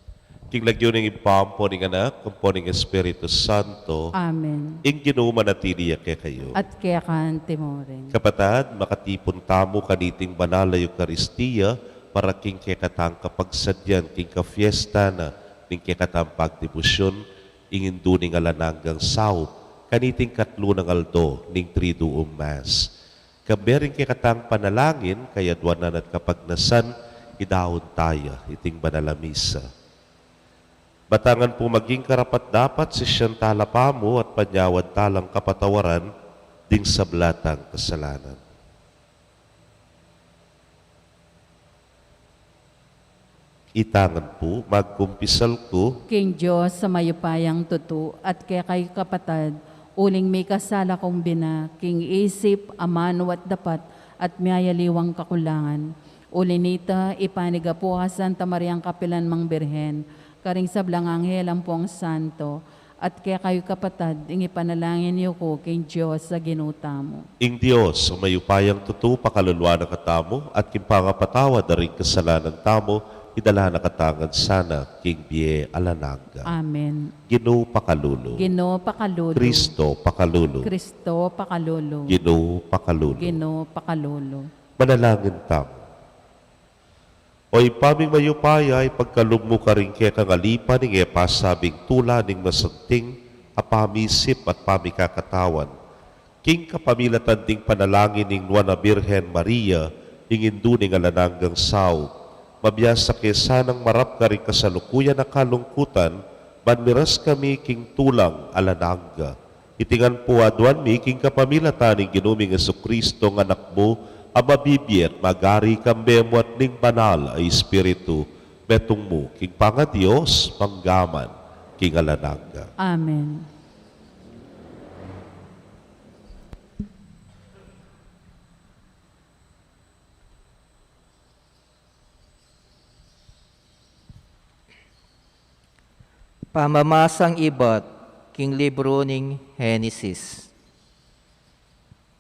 King lagyu ning Ibpa, ampo ning Anak, ampo ning Espiritu Santo. Amen. Ing Ginu manatili ya kekayu. At keka antimurin. Kapatad, makatipun tamu kaniting banal a Eukaristia para king kekatang kapagsadyan king kafiesta na ning kekatang pagdebosyon, ing Indu ning alang anggang saup, kaniting katlu nang aldo ning Triduum Mass. Kambe ring kekatang panalangin, kayaduanan at kapagnasan, idaun taya iting banal a misa. Batangan pu maging karapat-dapat sisian tala pamu at panyawad talang kapatawaran ding sabla tang kasalanan. Itangan pu, magkumpisal ku king Dios a mayupayang tutu, at kekayu kapatad, uling mikasala kung bina, king isip, amanu at dapat, at miyayaliwang kakulangan. Uli nita, ipanyawad pu kang Santa Mariang kapilan mang Birhen, karing sablang anghel ampong santo, at kekayu kapatad, ing ipanalangin yu ku king Dios a Ginu tamu. Ing Dios a mayupayang tutu pakaluluan na katamu, at king pangapatawad da ring kasalanan tamu, idala na katamu ngan sana king bie alang angga. Amen. Ginu pakalulu. Ginu pakalulu. Kristo pakalulu. Kristo pakalulu. Ginu pakalulu. Ginu pakalulu. Manalangin tamu. O Ibpa ming mayupaya, ipagkalub mu karing kekang alipan ing e pasabing tula ning masanting a pamisip at pamikakatawan. King kapamilatan ding panalangin ning Nuan a Birhen Maria, ing Indu ning alang anggang saup, mabiasa ke sanang marap karing kasalukuyan a kalungkutan, ban miras kami king tulang alang angga. Iti ngan pu aduan mi king kapamilatan ning Ginu ming Jesucristo, a Anak mu, a mabibie at magari kambe mu at ning Banal a Espiritu, metung mu king pangaDios, mangga man king alang angga. Amen. Pamamasang ibat king libru ning Genesis.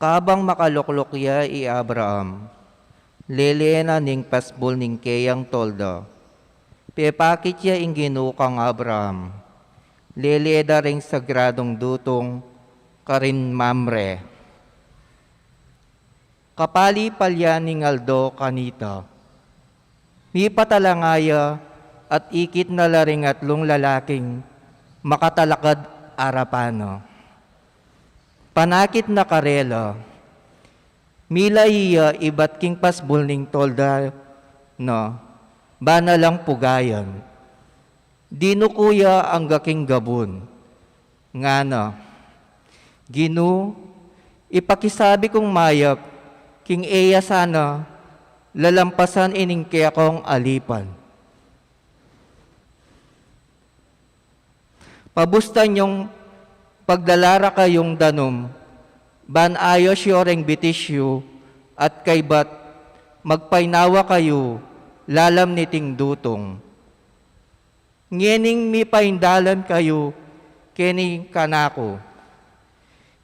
Kabang makalukluk ya i Abraham, lele na ning pasbul ning keyang tolda. Pepakit ya ing Ginu kang Abraham, lele da ring sagradung dutung karin Mamre. Kapali-palian ning aldo kanita, mipatalanga ya at ikit na la ring atlung lalaking makatalakad arapan na. Panakit na karela, milayi ya ibat king pasbul ning tolda na, bana lang pugayan. Dinuku ya angga king gabun, ngana, Ginu, ipakisabi kung mayap king e ya sana lalampasan ining kekong alipan. Pabustan yung pagdala ra kayung danum, ban ayos yu reng bitis yu, at kaybat magpainawa kayu lalam niting dutung. Ngening mipaindalan kayu keni kanaku,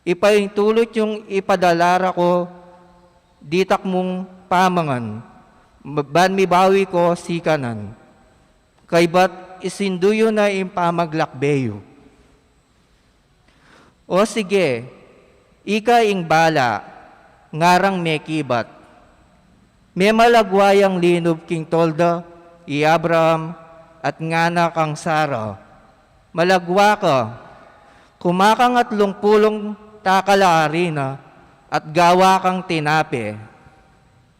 ipaintulut yung ipadala ra ku ditak mung pamangan, ban mibawi ku sikanan. Kaybat isindu yu na ing pamaglakbe yu. O sige, ika ing bala, ngarang mekibat. Memalagwa yang linub king tolda i Abraham at ngana kang Sara, "Malagwa ka, kumakang atlung pulung takal a arina at gawa kang tinape.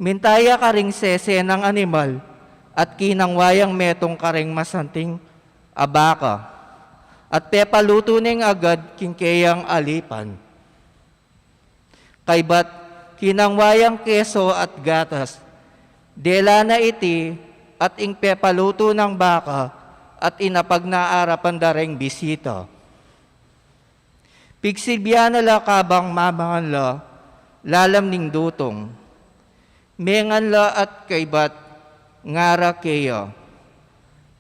Minta ya karing sese nang animal at kinangwa yang metung kareng masanting a baka at pepalutu neng agad king keyang alipan. Kaybat kinangwa yang keso at gatas, dela na iti at ing pepalutu nang baka at inapag na arapan da reng bisita. Pigsilbian na la kabang mamangan la lalam ning dutung. Mengan la at kaybat ngara keya,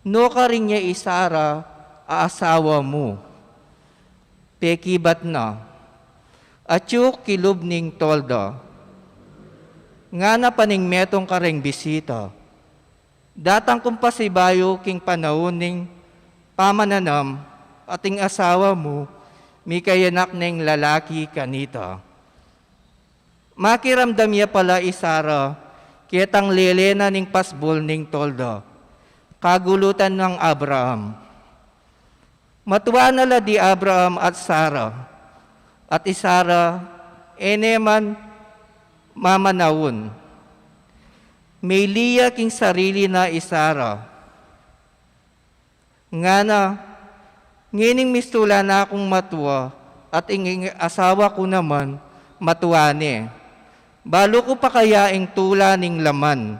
'Nu karin ya i Sara a asawa mu?' Pekibat na, 'Atyu kilub ning tolda.' Ngana pa ning metung kareng bisita, 'Datang kung pasibayu king panaun ning pamananam at ing asawa mu mikayanak neng lalaki kanita.' Makiramdam ya pala i Sara ketang lele na ning pasbul ning tolda, kagulutan nang Abraham. Matua na la di Abraham at Sara, at i Sara e ne man mamanaun. Meyli ya king sarili na i Sara. Ngana, 'Ngening mistula na kung matua, at ing, ing asawa ku naman matua ne. Balu ku pa kaya ing tula ning laman?'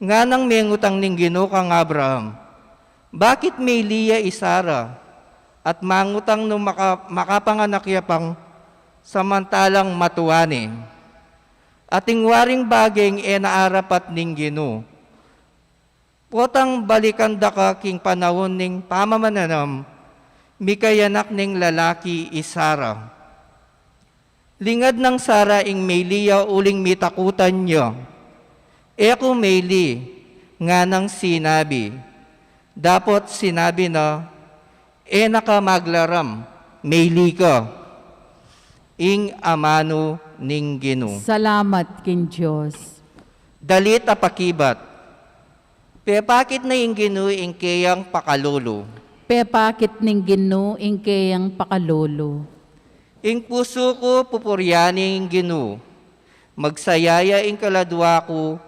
Nganang mengutang ning Ginu kang Abraham, 'Bakit meyli ya i Sara, at mangutang nung maka-, makapanganak ya pang samantalang matua ne?' At ing waring bageng e na arapat ning Ginu. Potang balikan da ka king panaun ning pamamananam, mikayanak neng lalaki i Sara. Lingad nang Sara ing meyli ya uling mitakutan ya. 'E ku meyli,' nganang sinabi. Dapot sinabi na, 'E na ka maglaram, meyli ka.' Ing amanu ning Ginu. Salamat king Dios. Dalit a pakibat. Pepakit na ing Ginu ing keyang pakalulu. Pepakit ning Ginu ing keyang pakalulu. Ing pusu ku pupurian ing Ginu. Magsaya ya ing kaladua ku,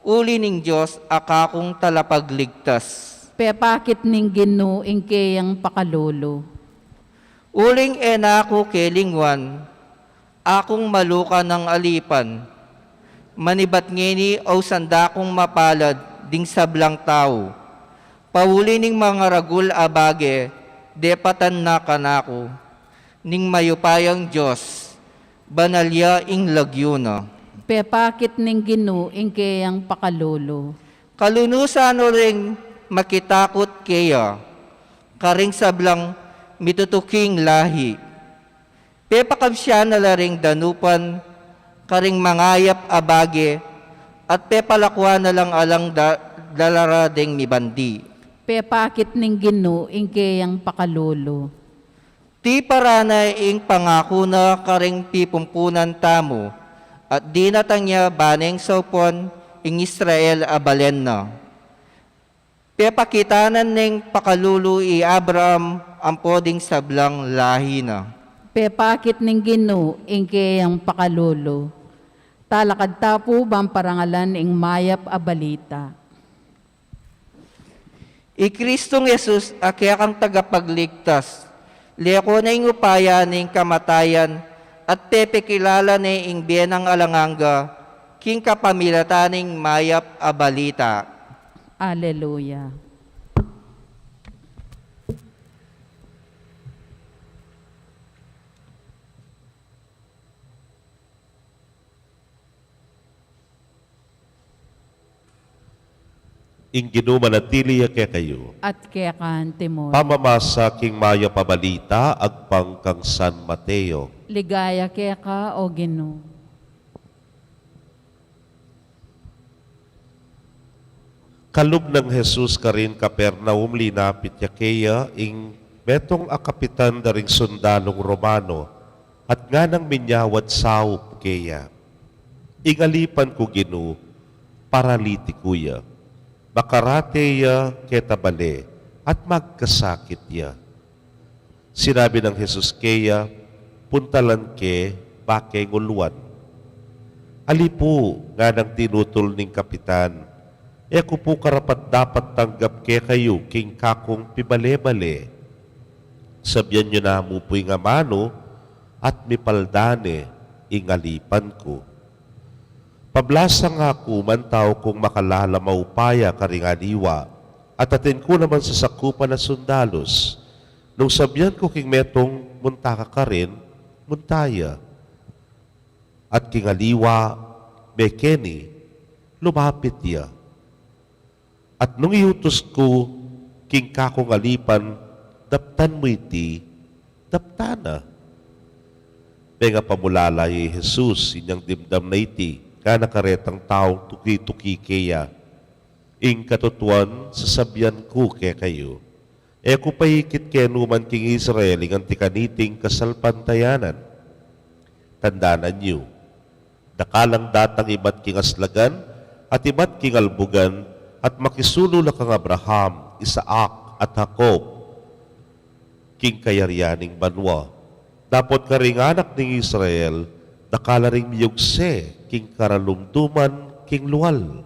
uli ning Dios a kakung talapagligtas. Pepakit ning Ginu ing keyang pakalulu. Uling e na ku kelingwan, akung maluka nang alipan. Manibat ngeni ausan da kung mapalad ding sablang tau. Pauli ning mangaragul a bage, depatan na kanaku ning mayupayang Dios, banal ya ing lagyu na. Pepakit ning Ginu ing keyang pakalulu. Kalunusan no ring makitakut keya, karing sablang mitutuking lahi. Pepakabsian na la ring danupan karing mangayap a bage, at pepalakuan na lang alang da-, dala ra ding mibandi. Pepakit ning Ginu ing keyang pakalulu. Tiparan na ing pangaku na karing pipumpunan tamu, at dinatang ya baneng saupan ing Israel a balen na. Pepakitanan neng pakalulu i Abraham ampo ding sablang lahi na. Pepakit ning Ginu ing keyang pakalulu. Talakad ta pu ban parangalan ing mayap a balita. I Kristong Jesus a kekang tagapagligtas, leko na ing upaya ning kamatayan at pepekilala ne ing bie nang alang angga king kapamilatan ning mayap a balita. Aleluya. Ing Ginu manatili ya kekayu. At keka antimurin. Pamamasa king mayap a balita agpang kang San Mateo. Ligaya keka, O Ginu. Kalub nang Jesus karin Capernaum, linapit ya keya ing metung a kapitan da ring sundalung Romano, at nganang minyawad saup keya, "Ing alipan ku, Ginu, paralitiku ya. Makarate ya keta bale at magkasakit ya." Sinabi nang Jesus keya, "Puntalan ke, ba keng uluan." "Ali pu," nganang tinutul ning kapitan, "e ku pu karapat-dapat tanggap kekayu king kakung pibale-bale. Sabian yu namu pu ing amanu at mipalda ne ing alipan ku." Pablasang aku, mantau kung makalala maupaya karing aliwa, at atin ku naman sasakupan a sundalus. Nung sabian ku king metung, "Munta ka karin," munta ya. At king aliwa, mekeni, lumapit ya. At nung iutus ku king kakung alipan, "Daptan mu iti," daptan na. Mengapamulala ya i Jesus inyang dimdam na iti, ngana karetang taung tuki-tuki keya, "Ing katutuan, sasabian ku kekayu, e ku paikit kenu man king Israel ing anti kaniting kasalpantayanan. Tandanan yu, dakal lang datang ibat king aslagan at ibat king albugan, at makisulu la kang Abraham, Isaac, at Jacob king kayarian ning banua. Dapot karing anak ning Israel, dakal la ring miyugse king karalumduman king lual.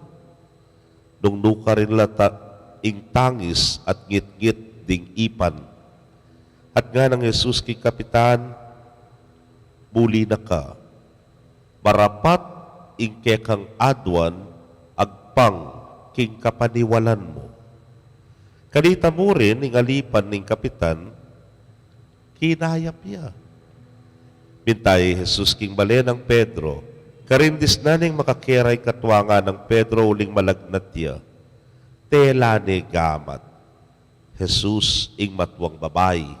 Nung nukarin la ta-, ing tangis at ngit-ngit ding ipan." At nganang Jesus king kapitan, "Buli na ka. Marapat ing kekang aduan agpang king kapaniwalan mu." Kanita mu rin ing alipan ning kapitan, kinayap ya. Minta ya i Jesus king bale nang Pedro. Karin disnan ing makakera ing katuangan nang Pedro uling malagnat ya. Tela ne gamat Jesus ing matuang babai.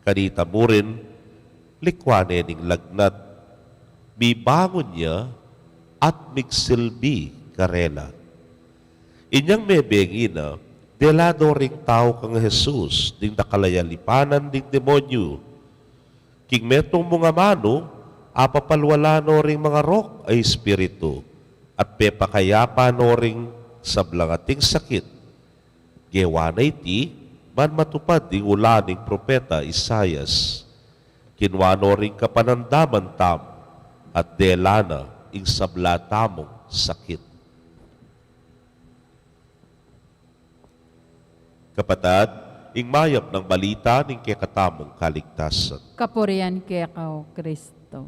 Kanita mu rin, likwan ne ning lagnat, mibangun ya at migsilbi karela. Inyang mebengi na, dela do ring tau kang Jesus ding dakal a yalipanan ding demonyu. King metung mung amanu, apapalwala no ring mangarok a espiritu, at pepakayapa no ring sablang ating sakit. Gewa na iti, ban matupad ing ulan ning propeta Isaias. Kinua no ring kapanandaman tamu, at dela na ing sabla tamung sakit. Kapatad, ing mayap nang balita ning kekatamung kaligtasan. Kapurian keka, O Kristo.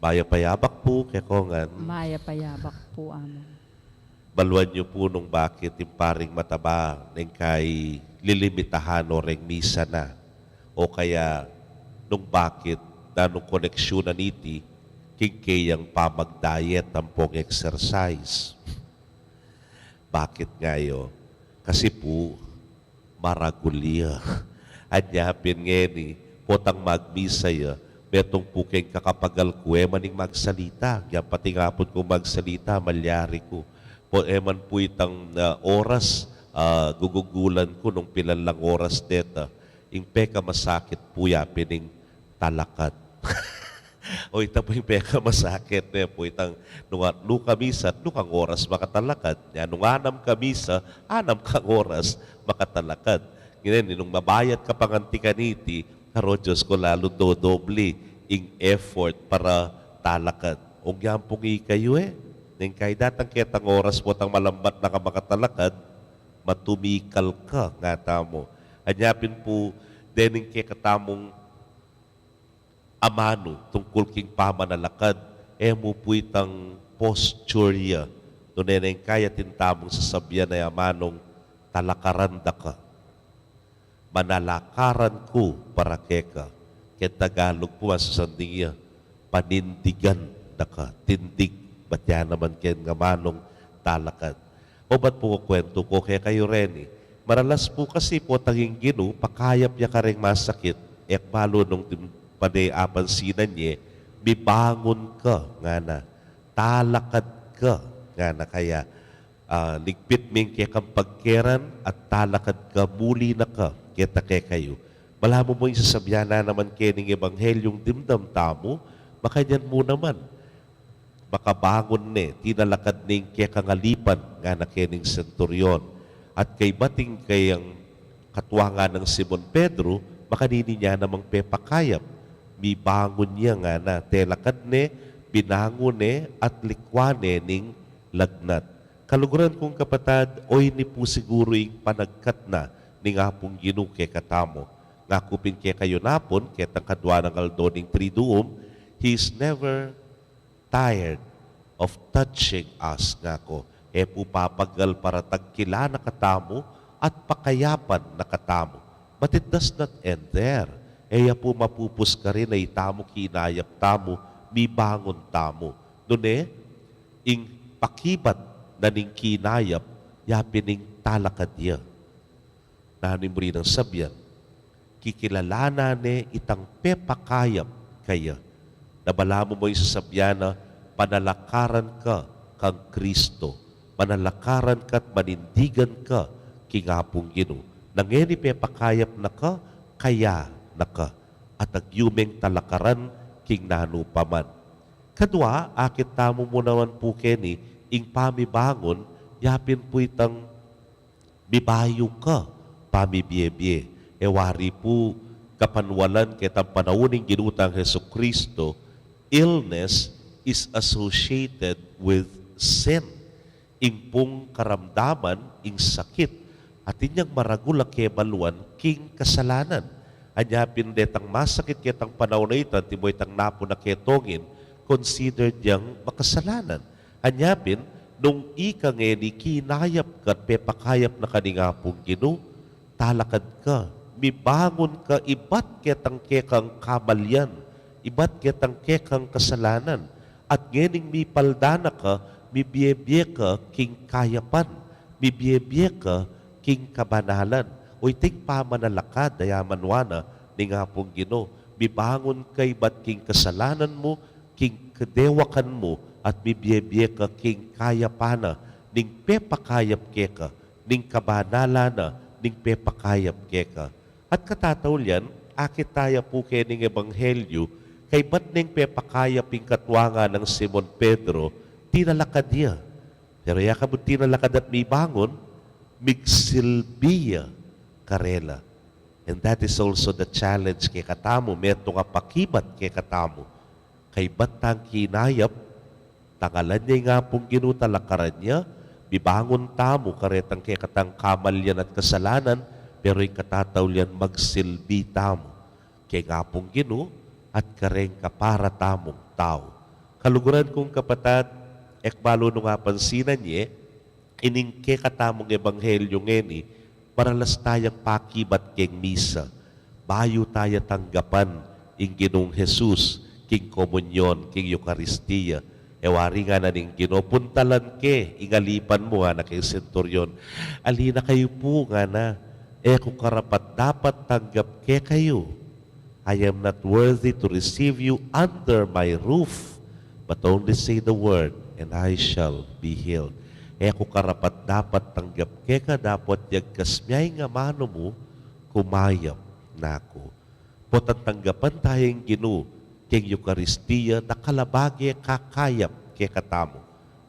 Mayap a yabak pu kekongan. Mayap a yabak pu, Among. Baluan yu pu nung bakit ing paring mataba neng kai lilimitahan no reng misa na, o kaya nung bakit nanung koneksyunan niti king keyang pamag-diet ampong exercise. Bakit nga yu? Kasi pu, maragul ya. Anya pin ngeni, potang magmisa ya, metung pu keng kakapagal ku, e man ing magsalita. Yang patingapun kung magsalita, malyari ku. Po, e man pu itang, ah, oras, ah, gugugulan ku nung pilan lang oras deta. Ing pekamasakit pu ya pin ing talakad. O ita pu ing pekamasakit ne pu itang nung, nung kamisa, nung kang oras makatalakad. Ya nung anam kamisa, anam kang oras makatalakad. Ngeni, nung mabayat ka pang anti kaniti, karo Dios ku, lalu dodobli ing effort para talakad. Ong yan pung ikayu e, neng kai datang ketang oras potang malambat na ka makatalakad, matumikal ka, nga tamu. Anya pin pu, dening kekatamung amanu tungkul king pamanalakad, e mu pu itang posture ya. Nune neng kai atin tamung sasabian a amanung talakaran da ka. Manalakaran ku para keka. Keng Tagalog pu, masusanding ya, panindigan da ka, tindig. Bat ya naman ken nga manung talakad. O bat pu kukuwentu ku kekayu reni. Maralas pu kasi potang ing Ginu, pakayap ya kareng masakit, e ku balu nung dinan ne apansinan ye, mibangun ka, ngana. Talakad ka, ngana kaya. Ah, ligpit me ing kekang pagkeran at talakad ka, muli na ka, keta kekayu. Balamu mu ing sasabian na naman keni ning Ebanghelyung dimdam tamu, makanyan mu naman. Makabangun ne, tinalakad ne ing kekang alipan, ngana keni ning senturyon. At kaybat ing kayang katwa nganang Simon Pedro, makanini ne namang pepakayap. Mibangun ya, ngana, telakad ne, binangun ne, at likwan ne ning lagnat. Kaluguran kung kapatad, oyni pu siguru ing panagkat na ning Apung Ginu kekatamu. Ngaku pin kekayu napun, ketang kadwa nang aldo ning Triduum, He is never tired of touching us, ngaku. E pu papagal para tagkilan na katamu at pakayapan na katamu. But it does not end there. E ya pu mapupus karin a itamu kinayap tamu, mibangun tamu. Nune, ing pakibat na ning kinayap, ya pin ing talakad ya. Nanu ing buri nang sabian? Kikilalanan ne itang pepakayap kaya. Na balamu mu ing sasabian na panalakaran ka kang Kristo. Manalakaran ka at manindigan ka king Apung Ginu. Na ngeni pepakayap na ka, kaya na ka. At agyu meng talakaran king nanu pa man. Kadwa, akit tamu mu naman pu keni, ing pamibangun, ya pin pu itang mibayu ka pamibiebie. E wari pu, kapanwalan ketang panaun ning Ginu tang Jesucristo, illness is associated with sin. Ing pung karamdaman, ing sakit, atin yang maragul a kebaluan king kasalanan. Anya pin detang masakit ketang panaun a ita, antimo itang napun a ketongin, considered yang makasalanan. Anya pin, nung ika ngeni kinayap ka at pepakayap na ka ning Apung Ginu, talakad ka, mibangun ka ibat ketang kekang kamalian, ibat ketang kekang kasalanan, at ngening mipalda na ka, mibiebie ka king kayapan, mibiebie ka king kabanalan. O iting pamanalakad a yamanwa na ning Apung Ginu, mibangun ka ibat king kasalanan mu, king kadewakan mu, at mibiebie ka king kayapan na ning pepakayap keka, ning kabanalan na ning pepakayap keka. At katataulian, akit taya pu keni ning Ebanghelyu, kaybat neng pepakayap ing katwa nganang Simon Pedro, tinalakad ya. Pero ya kabud tinalakad at mibangun, migsilbi ya karela. And that is also the challenge kekatamu, metung a pakibat kekatamu. Kaybat tang kinayap, tangalan ya ing Apung Ginu, talakaran ya, mibangun tamu karetang kekatang kamalian at kasalanan, pero ing katataulian magsilbi tamu keng Apung Ginu at kareng kapara tamung tau. Kaluguran kung kapatad, e ku balu nung apansinan ye, ining kekatamung ebanghelyu ngeni, maralas tayang pakibat keng misa. Bayu taya tanggapan ing Ginung Jesus king komunyon, king Eukaristia. E wari ngana ning Ginu, puntalan ke ing alipan mu, ngana keng senturyon. Ali na kayu pu, ngana, e ku karapat-dapat tanggap kekayu. I am not worthy to receive you under my roof, but only say the word, and I shall be healed. E ku karapat-dapat tanggap keka, dapot yagkas me ing amanu mu, kumayap na ku. Potang tanggapan taya ing Ginu keng Eukaristia, dakal a bage kakayap kekatamu.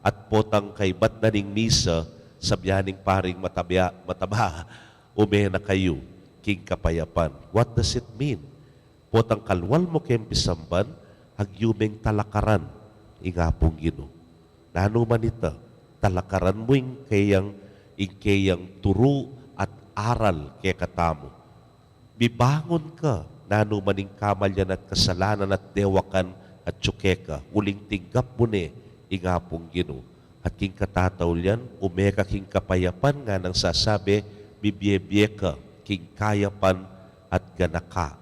At potang kaybat na ning misa, sabian ning paring mataba, mataba, ume na kayu king kapayapan. What does it mean? Potang kalwal mu keng pisamban, agyu meng talakaran ing Apung Ginu. Nanu man ita, talakaran mu ing keyang, ing keyang turu at aral kekatamu. Mibangun ka, nanu man ing kamalian at kasalanan at dewakan atyu keka, uling tinggap mu ne ing Apung Ginu. At king katataulian, ume ka king kapayapan, nganang sasabi, mibiebie ka king kayapan at ganaka,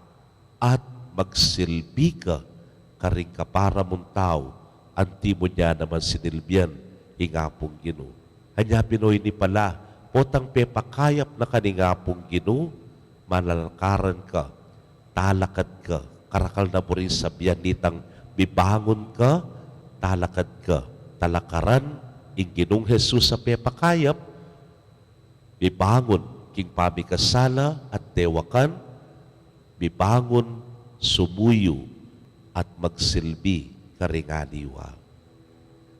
at magsilbi ka karing kapara mung tau anti mu ne naman sinilbian ing Apung Ginu. Anya pin o ini pala, potang pepakayap na ka ning Apung Ginu, malalakaran ka, talakad ka, karakal na buring sabian nitang mibangun ka, talakad ka, talakaran ing Ginung Jesus a pepakayap, mibangun king pamikasala at dewakan, mibangun, sumuyu, at magsilbi karing aliwa.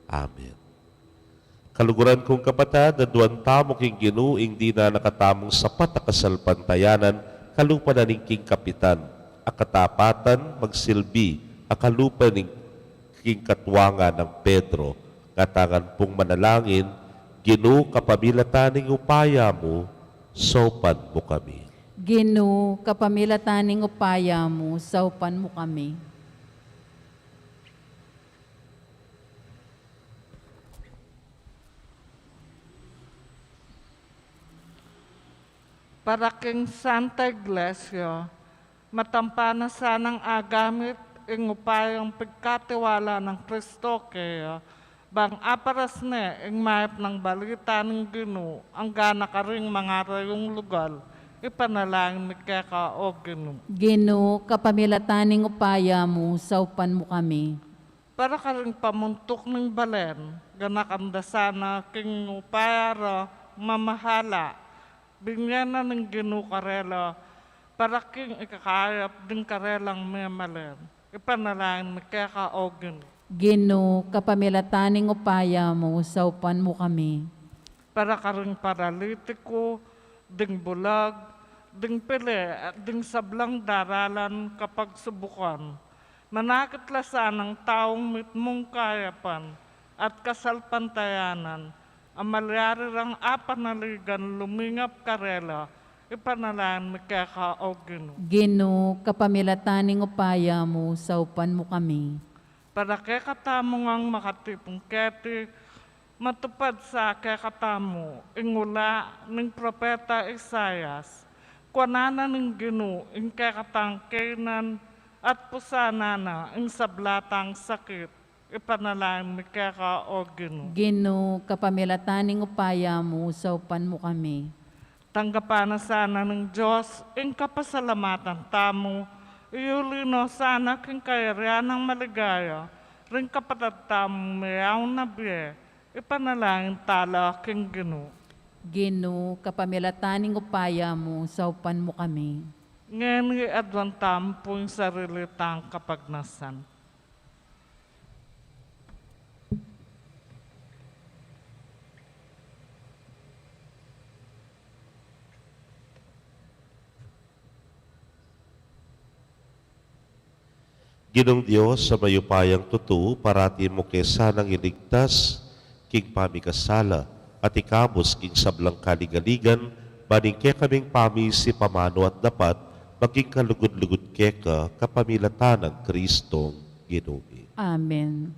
Amen. Kaluguran kung kapatad, aduan tamu king Ginu ing dinan na katamung sapat a kasalpantayanan, kalupa na ning king kapitan a katapatan magsilbi a kalupa ning king katuangan nang Pedro. Ngatangan pung manalangin, Ginu, kapamilatan ning upaya mu, saupan mu kami. Ginu, kapamilatan ning upaya mu, saupan mu kami. Para king Santa Iglesia, matampa na sanang agamit ing upayang pigkatiwala nang Kristo keya, bang aparas ne ing mayap nang balita ning Ginu angga na karing mangarayung lugal. Ipanalangin mi keka, o Ginu. Ginu, kapamilatan ning upaya mu, saupan mu kami. Para karing pamuntuk ning balen, ganakan da sana king upaya ra mamahala. Binye na ning Ginu karela para king ikakayap ding karelang memalen. Ipanalangin mi keka, o Ginu. Ginu, kapamilatan ning upaya mu, saupan mu kami. Para karing paralitiku, ding bulag, ding pili, at ding sablang daralan kapagsubukan. Manakit la sanang taung mitmung kayapan at kasalpantayanan, a malyari rang apanaligan lumingap karela, ipanalangin mi keka, o Ginu. Ginu, kapamilatan ning upaya mu, saupan mu kami. Para kekatamu ngang makatipun keti, matupad sa kekatamu ing ula ning propeta Isaias, kuanan na ning Ginu ing kekatang kainan at pusanan na ing sabla tang sakit. Ipanalangin mi keka, o Ginu. Ginu, kapamilatan ning upaya mu, saupan mu kami. Tanggapan na sana ning Dios ing kapasalamatan tamu, iyuli no sana king kayarian nang maligaya ring kapatad tamung meyaun na bie. Ipanalangin tala king Ginu. Ginu, kapamilatan ning upaya mu, saupan mu kami. Ngeni aduan tamu pu ing sarili tang kapagnasan. Ginung Dios a mayupayang tutu, parati mu ke sanang iligtas king pamikasala at ikabus king sablang kaligaligan, ban ing kekaming pamisi pamanu at dapat maging kalugud-lugud keka kapamilatan nang Kristong Ginu mi. Amen.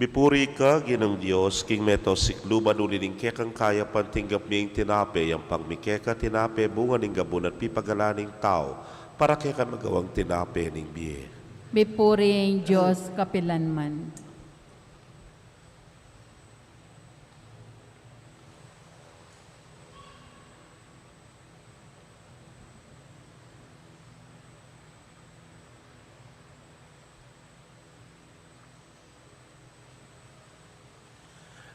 Mipuri ka, Ginung Dios, king meto sikluban, uli ning kekang kayapan tinggap mi ing tinape, yampang mi keka tinape, bunga ning gabun at pipagalan ning tau, para keka magawang tinape ning bie. Mipuri ing Dios kapilanman.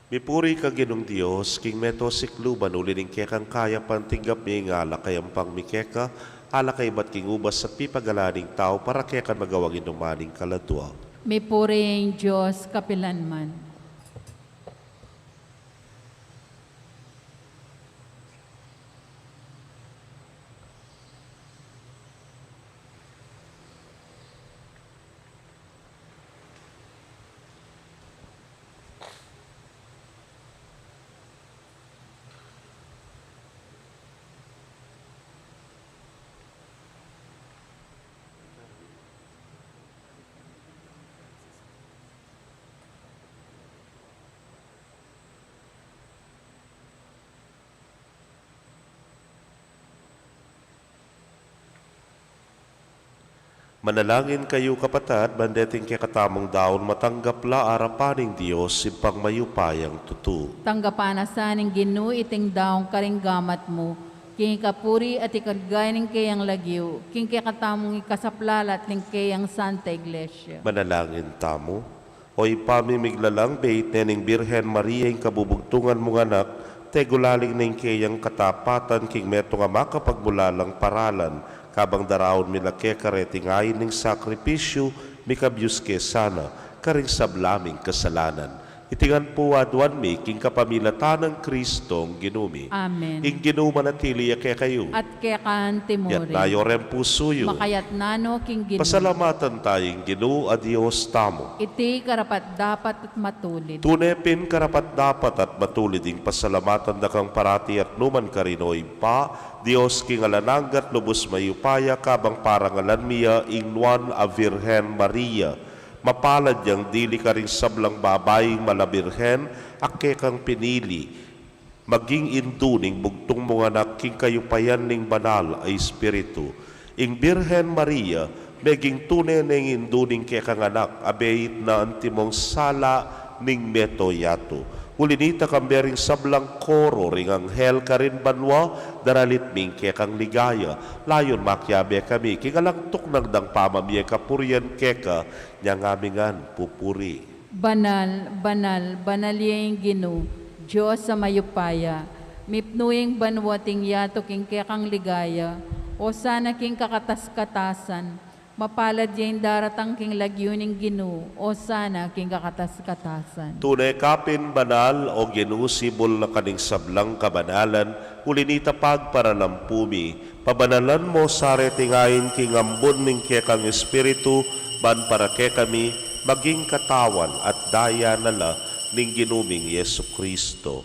Mipuri ka, Ginung Dios, king meto sikluban, uli ning kekang kayapan tinggap mi ing alak a yampang mi keka, alak a ibat king ubas at pipagalan ning tau, para keka magawang inuman ning kaladua. Mipuri ing Dios kapilanman. Manalangin kayu, kapatad, ban deting kekatamung daun matanggap la arapan ning Dios, Ibpang mayupayang tutu. Tanggapan na sa ning Ginu iting daun karing gamat mu, king ikapuri at ikaligaya ning keyang lagyu, king kekatamung ikasaplalat ning keyang Santa Iglesia. Manalangin tamu. O Ibpa mi miglalang, beit ne ning Birhen Maria ing kabubugtungan mung anak, tegulaling ne ing keyang katapatan king metung a makapagmulalang paralan, kabang daraun mi la keka reting ain ning sakripisyu, mikabyus ke sana karing sabla ming kasalanan. Iti ngan pu aduan mi king kapamilatan nang Kristong Ginu mi. Amen. Ing Ginu manatili ya kekayu. At keka antimurin. Itas yu reng pusu yu. Makaitas na no king Ginu. Pasalamatan taya ing Ginu a Dios tamu. Iti karapat-dapat at matulid. Tune pin karapat-dapat at matulid ing pasalamatan da kang parati at nukarin man, O Ibpa, Dios king alang angga at lubus mayupaya, kabang parangalan mi ya ing nuan a Birhen Maria. Mapalad yang dili karing sablang babaing mala birhen a kekang pinili maging indu ning bugtung mung anak king kayupayan ning Banal a Espiritu. Ing Birhen Maria meging tune neng indu ning kekang anak a beit na antimong sala ning mabilug a yatu. Uli na nita, kambe ring sablang koro ring anghel karin banua, daralit mi ing kekang ligaya. Layun makiabe kami king alang tuknang dang pamamie kapurian keka, inyang mi ngan pupuri. Banal, banal, banal ya ing Ginu, Dios a mayupaya. Mipnu ing banua at ing yatu king kekang ligaya. Osana king kakatas-katasan. Mapalad ya ing daratang king lagyu ning Ginu. Osana king kakatas-katasan. Tune ka pin banal, O Ginu, sibul na ka ning sablang kabanalan, uli na nita pagparalampu mi, pabanalan mu sa reting ain king ambun ning kekang Espiritu, ban para kekami maging katawan at daya na la ning Ginu ming Jesucristo.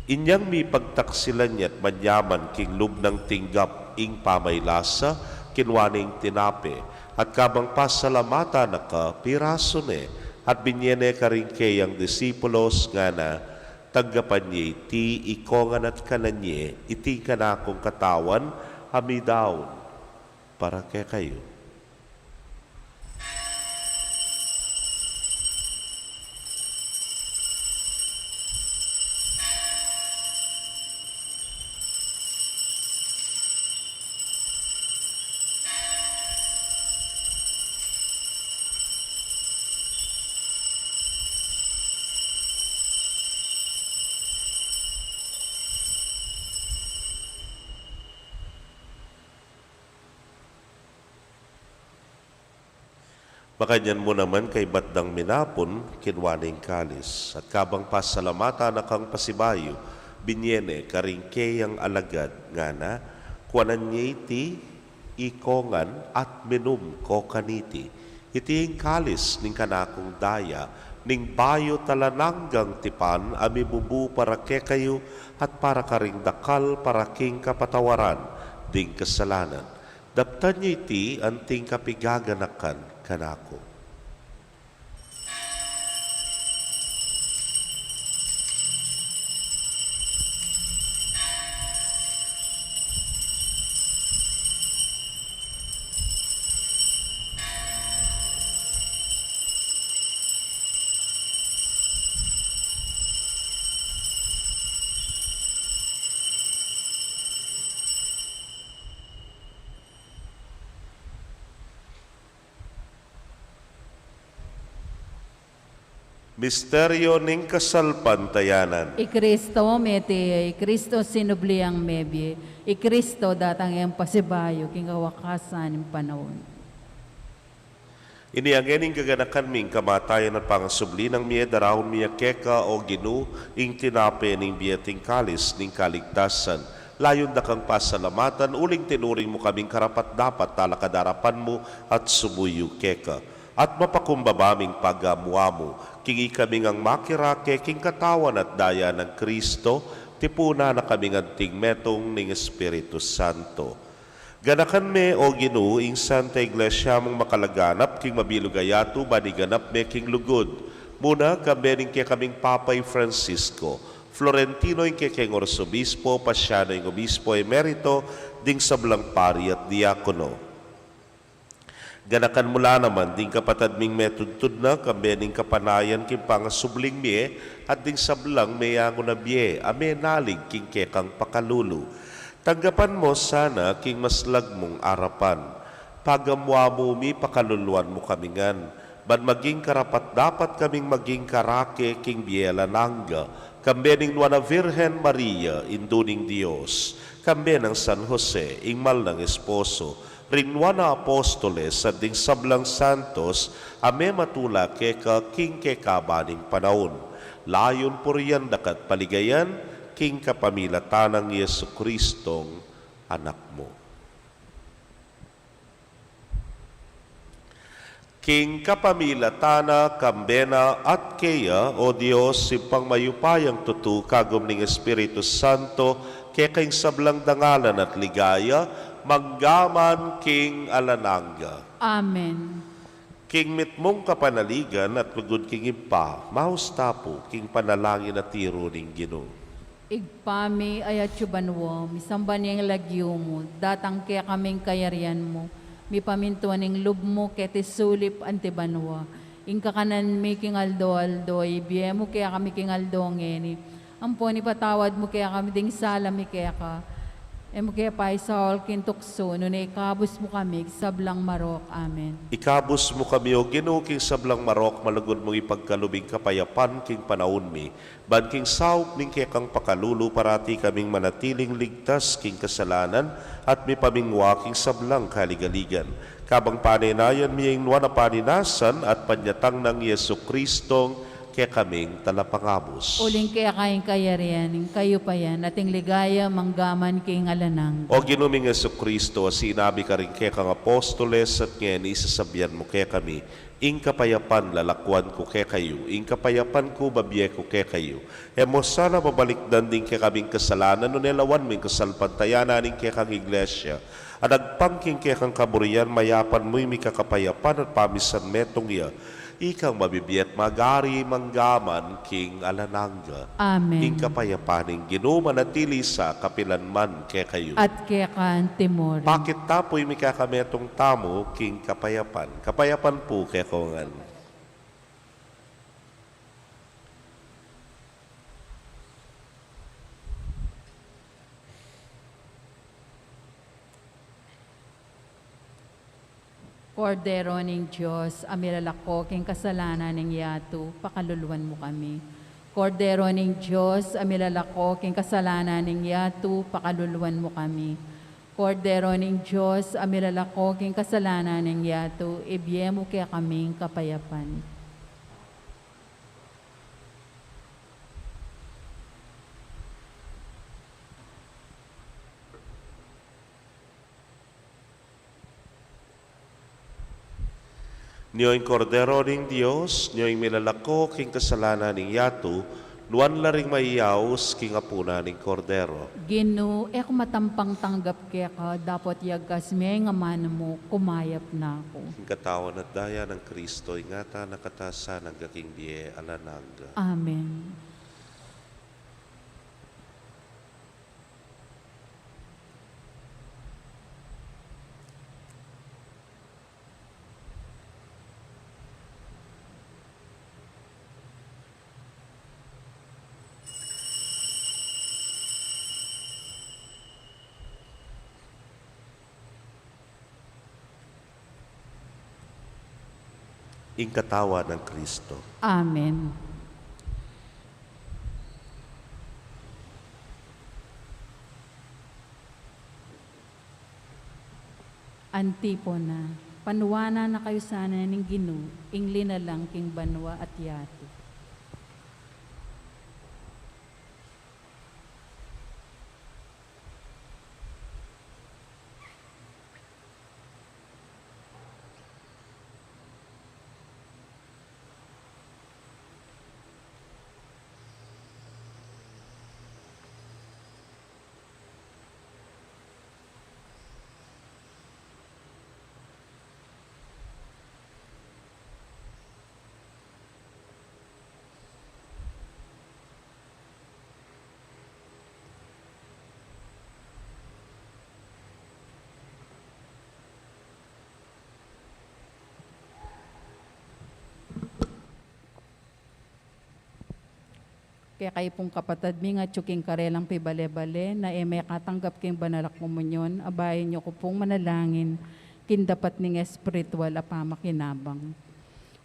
Inyang mipagtaksilan ya't manyaman king lub nang tinggap ing pamaylasa, kinua ne ing tinape, at kabang pasalamatan na ka, pirasu ne, at binye ne karing keyang disipulos, ngana, Tanggapan ye iti ikongan at kanan ye, iti ing kanakung katawan a midaun para kekayu. Makanyan mu naman kaybat dang minapun, kinua ne ing kalis, at kabang pasalamatan na kang pasibayu, binye ne karing keyang alagad, ngana, Kuanan ye iti ikongan at minum ko kaniti. Iti ing kalis ning kanakung daya, ning bayu at alang anggang tipan a mibubu para kekayu at para karing dakal para king kapatawaran ding kasalanan. Daptan ye iti anting kapigaganakan kanaku. Misteryo ning kasalpantayanan. I Kristo mete ya, i Kristo sinubli yang mebie, i Kristo datang yang pasibayu king kawakasan ning panaun. Inya ngening gaganakan mi ing kamatayan at pangasubli nang mie, daraun mi ya keka, O Ginu, ing tinape ning bie at ing kalis ning kaligtasan. Layun da kang pasalamatan uling tinuring mu kaming karapat-dapat talakad arapan mu at sumuyu keka. At mapakumbaba ming pagamu-amu king ikami ngang makirake king katawan at daya nang Kristo, tipunan na kaming anting metung ning Espiritu Santo. Ganakan me, O Ginu, ing Santa Iglesia mung makalaganap king mabilug a yatu ban iganap me king lugud. Muna, kambe ning kekaming Papa i Francisco, Florentino ing kekeng Arsobispo, Pasiano ing Obispo Emerito, ding sablang pari at diakono. Ganakan mu la naman ding kapatad ming metudtud na, kambe ning kapanayan king pangasubling mie, at ding sablang meyangu na bie, a menalig king kekang pakalulu. Tanggapan mu sana king maslag mung arapan. Pagamu-amu mi, pakaluluan mu kami ngan, ban maging karapat-dapat kaming maging karake king bie alang angga, kambe ning Nuan a Virgen Maria, Indu ning Dios, kambe nang San Jose, ing mal nang esposo, ring Nuan a Apostoles, at ding sablang santos a mematula keka king kekaban ning panaun. Layun purian daka at paligayan, king kapamilatan nang Jesucristong Anak mu. King kapamilatan na, kambe na, at keya, O Dios, Ibpang mayupayang tutu, kagum ning Espiritu Santo, keka ing sablang dangalan at ligaya, mangga man king alang angga. Amen. King mitmung kapanaligan at lugud king Ibpa, maus ta pu king panalangin a tiru ning Ginu. Ibpa mi, a atsu banua, misamban ya ing lagyu mu, datang kekami ing kayarian mu, mipamintuan ing lub mu keti sulip anti banua. Ing kakanan mi king aldo-aldo, ibie mu kekami king aldo ngeni. Ampon ipatawad mu kekami ding sala mi keka, e mu ke paisaul king tuksu, nune ikabus mu kami king sablang marok. Amen. Ikabus mu kami, O Ginu, king sablang marok, malugud mung ipagkalub ing kapayapan king panaun mi, ban king saup ning kekang pakalulu parati kaming manatiling ligtas king kasalanan at mipamingwa king sablang kaligaligan. Kabang panenayan mi ing nuan a paninasan at panyatang nang Jesucristong kekaming talapangabus. Uling keka ing kayarian, ing kayupayan, at ing ligaya mangga man king alang angga. O Ginu ming Jesucristo, a sinabi karing kekang apostoles at ngeni sasabian mu kekami, ing kapayapan lalakuan ku kekayu, ing kapayapan ku babie ku kekayu. E mu sana babalikdan ding kekaming kasalanan, nune lawan mu ing kasalpantayanan ning kekang Iglesia a nagpang king kekang kaburian, mayapan mu ing mikakapayapan at pamisan metung ya, ikang mabibie at mag-ari mangga man king alang angga. Amen. Ing kapayapan ning Ginu manatili sa kapilan man kekayu. At keka anti murin. Pakit ta pu ing mikakametung tamu king kapayapan. Kapayapan pu kekayu ngan. Kordero ning Dios, a milalako king kasalanan ning yatu, pakaluluan mu kami. Kordero ning Dios, a milalako king kasalanan ning yatu, pakaluluan mu kami. Kordero ning Dios, a milalako king kasalanan ning yatu, ibie mu kekaming kapayapan. Nyo ing Kordero ning Dios, nyo ing milalako king kasalanan ning yatu, nuan la ring mayayaus king apunan ning Kordero. Ginu, e ku matampang tanggap keka, dapot yagkas me ing amanu mu, kumayap na ku. Ing katawan at daya nang Kristo, ingatan na katasan angga king bie alang angga. Amen. Ing katawan nang Kristo. Amen. Antipona, panuanan na kayu sana ning Ginu, ing linalang king banua at yatu. Kekayu pung kapatad mi ngan atyu king karelang pibale-bale na e mekatanggap king banal a komunyon, abayan yu ku pung manalangin king dapat ning espiritual a pamakinabang.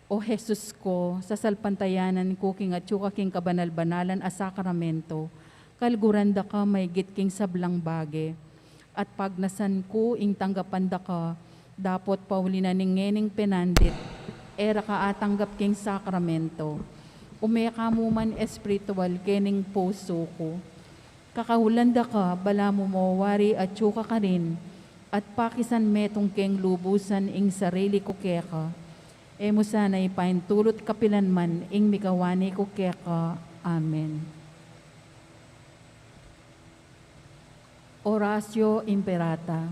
O Jesus ku, sasalpantayanan ku king atyu ka king kabanal-banalan a sakramento, kaluguran da ka maigit king sablang bage, at pagnasan ku ing tanggapan da ka, dapot pauli na ning ngening penandit, e ra ka atanggap king sakramento. Ume ka mu man espiritual kening pusu ku. Kakaulan da ka, balamu mo wari atyu ka karin, at pakisan metung keng lubusan ing sarili ku keka. E mu sana ipaintulut kapilan man ing mikawani ku keka. Amen. Oratio Imperata.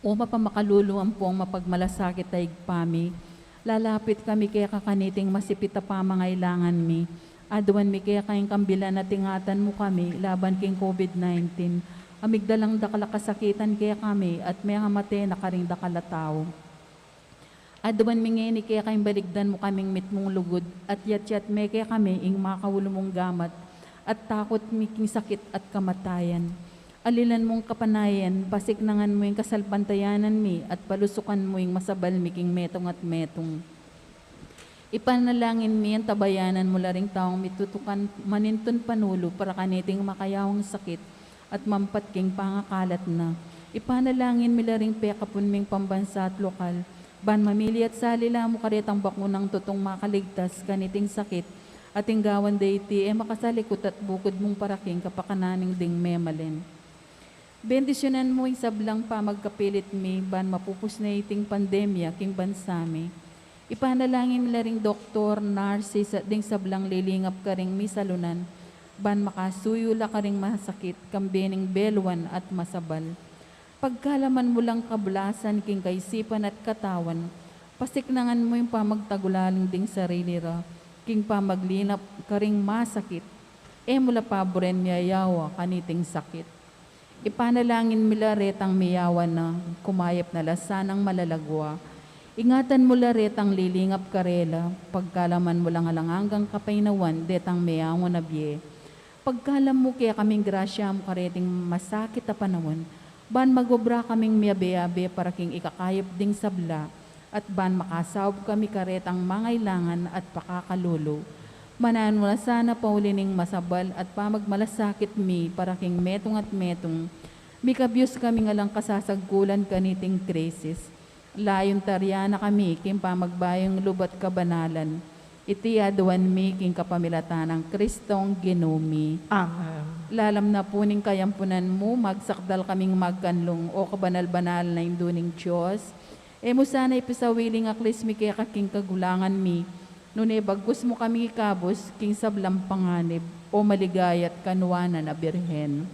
O mapamakalulu ampong mapagmalasakit a Ibpa mi, lalapit kami keka kaniting masipit a pamangailangan mi. Aduan mi keka ing kambilan at ingatan mu kami laban king COVID nineteen, a migdalang dakal a kasakitan kekami at mengamate na karing dakal a tau. Aduan mi ngeni keka ing balikdan mu kaming mitmung lugud, at yatyat me kekami ing makaulu mung gamat, at takut mi king sakit at kamatayan. Alilan mung kapanayan, pasiknangan mu ing kasalpantayanan mi, at palusukan mu ing masabal mi king metung at metung. Ipanalangin mi ing tabayanan mu la ring taung mitutukan manintun panulu para kaniting makayawang sakit at mampat king pangakalat na. Ipanalangin mi la ring pekapun ming pambansa at lokal, ban mamili at salila mu karetang bakunang tutung makaligtas kaniting sakit, at ing gawan da iti e makasalikut at bukud mung para king kapakanan ning ding memalen. Bendisyunan mu ing sablang pamagkapilit mi ban mapupus na iting pandemya king bansa mi. Ipanalangin mi la ring doktor, nurses, at ding sablang lilingap karing misalunan, ban makasuyu la karing masakit, kambe ning beluan at masabal. Pagkalaman mu lang kabulasan king kaisipan at katawan, pasiknangan mu ing pamagtagulaling ding sarili ra, king pamaglinap karing masakit. E mu la paburen miyayawa kaniting sakit. Ipanalangin mi la retang miyawa na, kumayap na la sanang malalagua. Ingatan mu la retang lilingap karela, pagkalaman mu lang alang anggang kapaynawan detang meangu na bie. Pagkalam mu kekaming grasya mu kareting masakit a panaun, ban magobra kaming miyabe-abe para king ikakayap ding sabla, at ban makasaup kami karetang mangailangan at pakakalulu. Mananu na sana pauli ning masabal at pamagmalasakit mi para king metung at metung, mikabyus kaming alang kasasagkulan kaniting krisis. Layun tarian na kami king pamagbayung lub at kabanalan. Iti aduan mi king kapamilatan nang Kristong Ginu mi. Amen. Lalam na pu ning kayampunan mu, magsakdal kaming magkanlung, o kabanal-banal na Indu ning Dios. E mu sana ipisawili ing aklis mi keka king kagulangan mi, nune bagkus mu kami ikabus king sablang panganib, o maligaya at kanuanan a Birhen.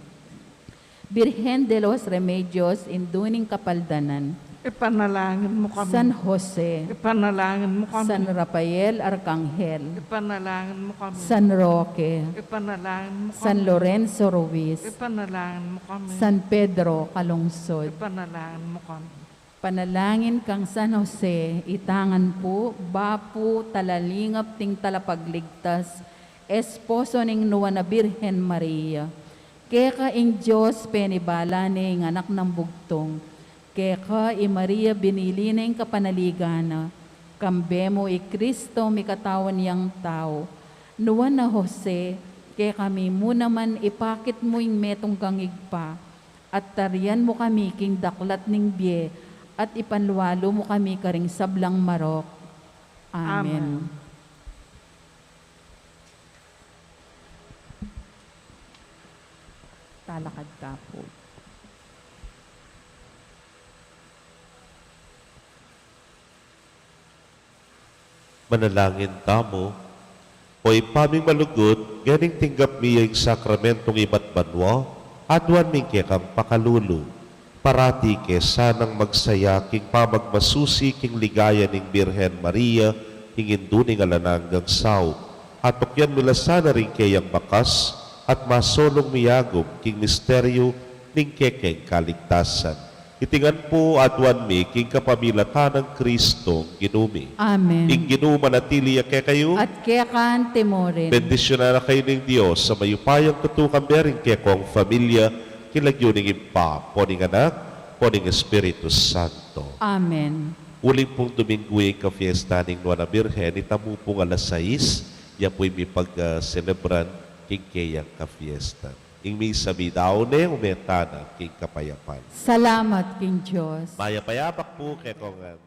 Birhen de los Remedios, Indu ning Kapaldanan. Ipanalangin mu kami. San Jose. Ipanalangin mu kami. San Rafael Arkanghel. Ipanalangin mu kami. San Roque. Ipanalangin mu kami. San Lorenzo Ruiz. Ipanalangin mu kami. San Pedro Calungsod. Ipanalangin mu kami. Panalangin kang San Jose, itangan pu, bapu, talalingap ning Talapagligtas, esposo ning Nuan a Birhen Maria. Keka ing Dios penibala ne ing Anak nang Bugtung. Keka i Maria binili ne ing kapanaligan na. Kambe mu i Kristo mikatawan yang tau. Nuan a Jose, kekami mu naman ipakit mu ing metung kang Ibpa, at tarian mu kami king daklat ning bie, at ipanlualu mu kami karing sablang marok. Amen. Amen. Talakad ta pu. Manalangin tamu. O Ibpa ming malugud, ngening tinggap mi ya ing sakramentong ibat banua, aduan ming kekang pakalulu. Parati ke sanang magsaya king pamagmasusi king ligaya ning Birhen Maria, ing Indu ning alang anggang saup. Atukyan mi la sana ring keyang bakas, at masolung miyagum king misteryu ning kekeng kaligtasan. Iti ngan pu aduan mi king kapamilatan nang Kristong Ginu mi. Amen. Ing Ginu manatili ya kekayu. At keka naman murin. Bendisyunan na kayu ning Dios a mayupayang tutukan, bie ring kekong familia, king lagyu ning Ibpa, ampo ning Anak, ampo ning Espiritu Santo. Amen. Uling pung Dominggu ing kapiesta ning Nuan a Birhen, itamu pung alas sais, ya pu'y mipag-, ah, selebran king keyang kapiesta. Ing misa midaun ne, ume tana king kapayapan. Salamat king Dios. Mayap a yabak pu kekongan.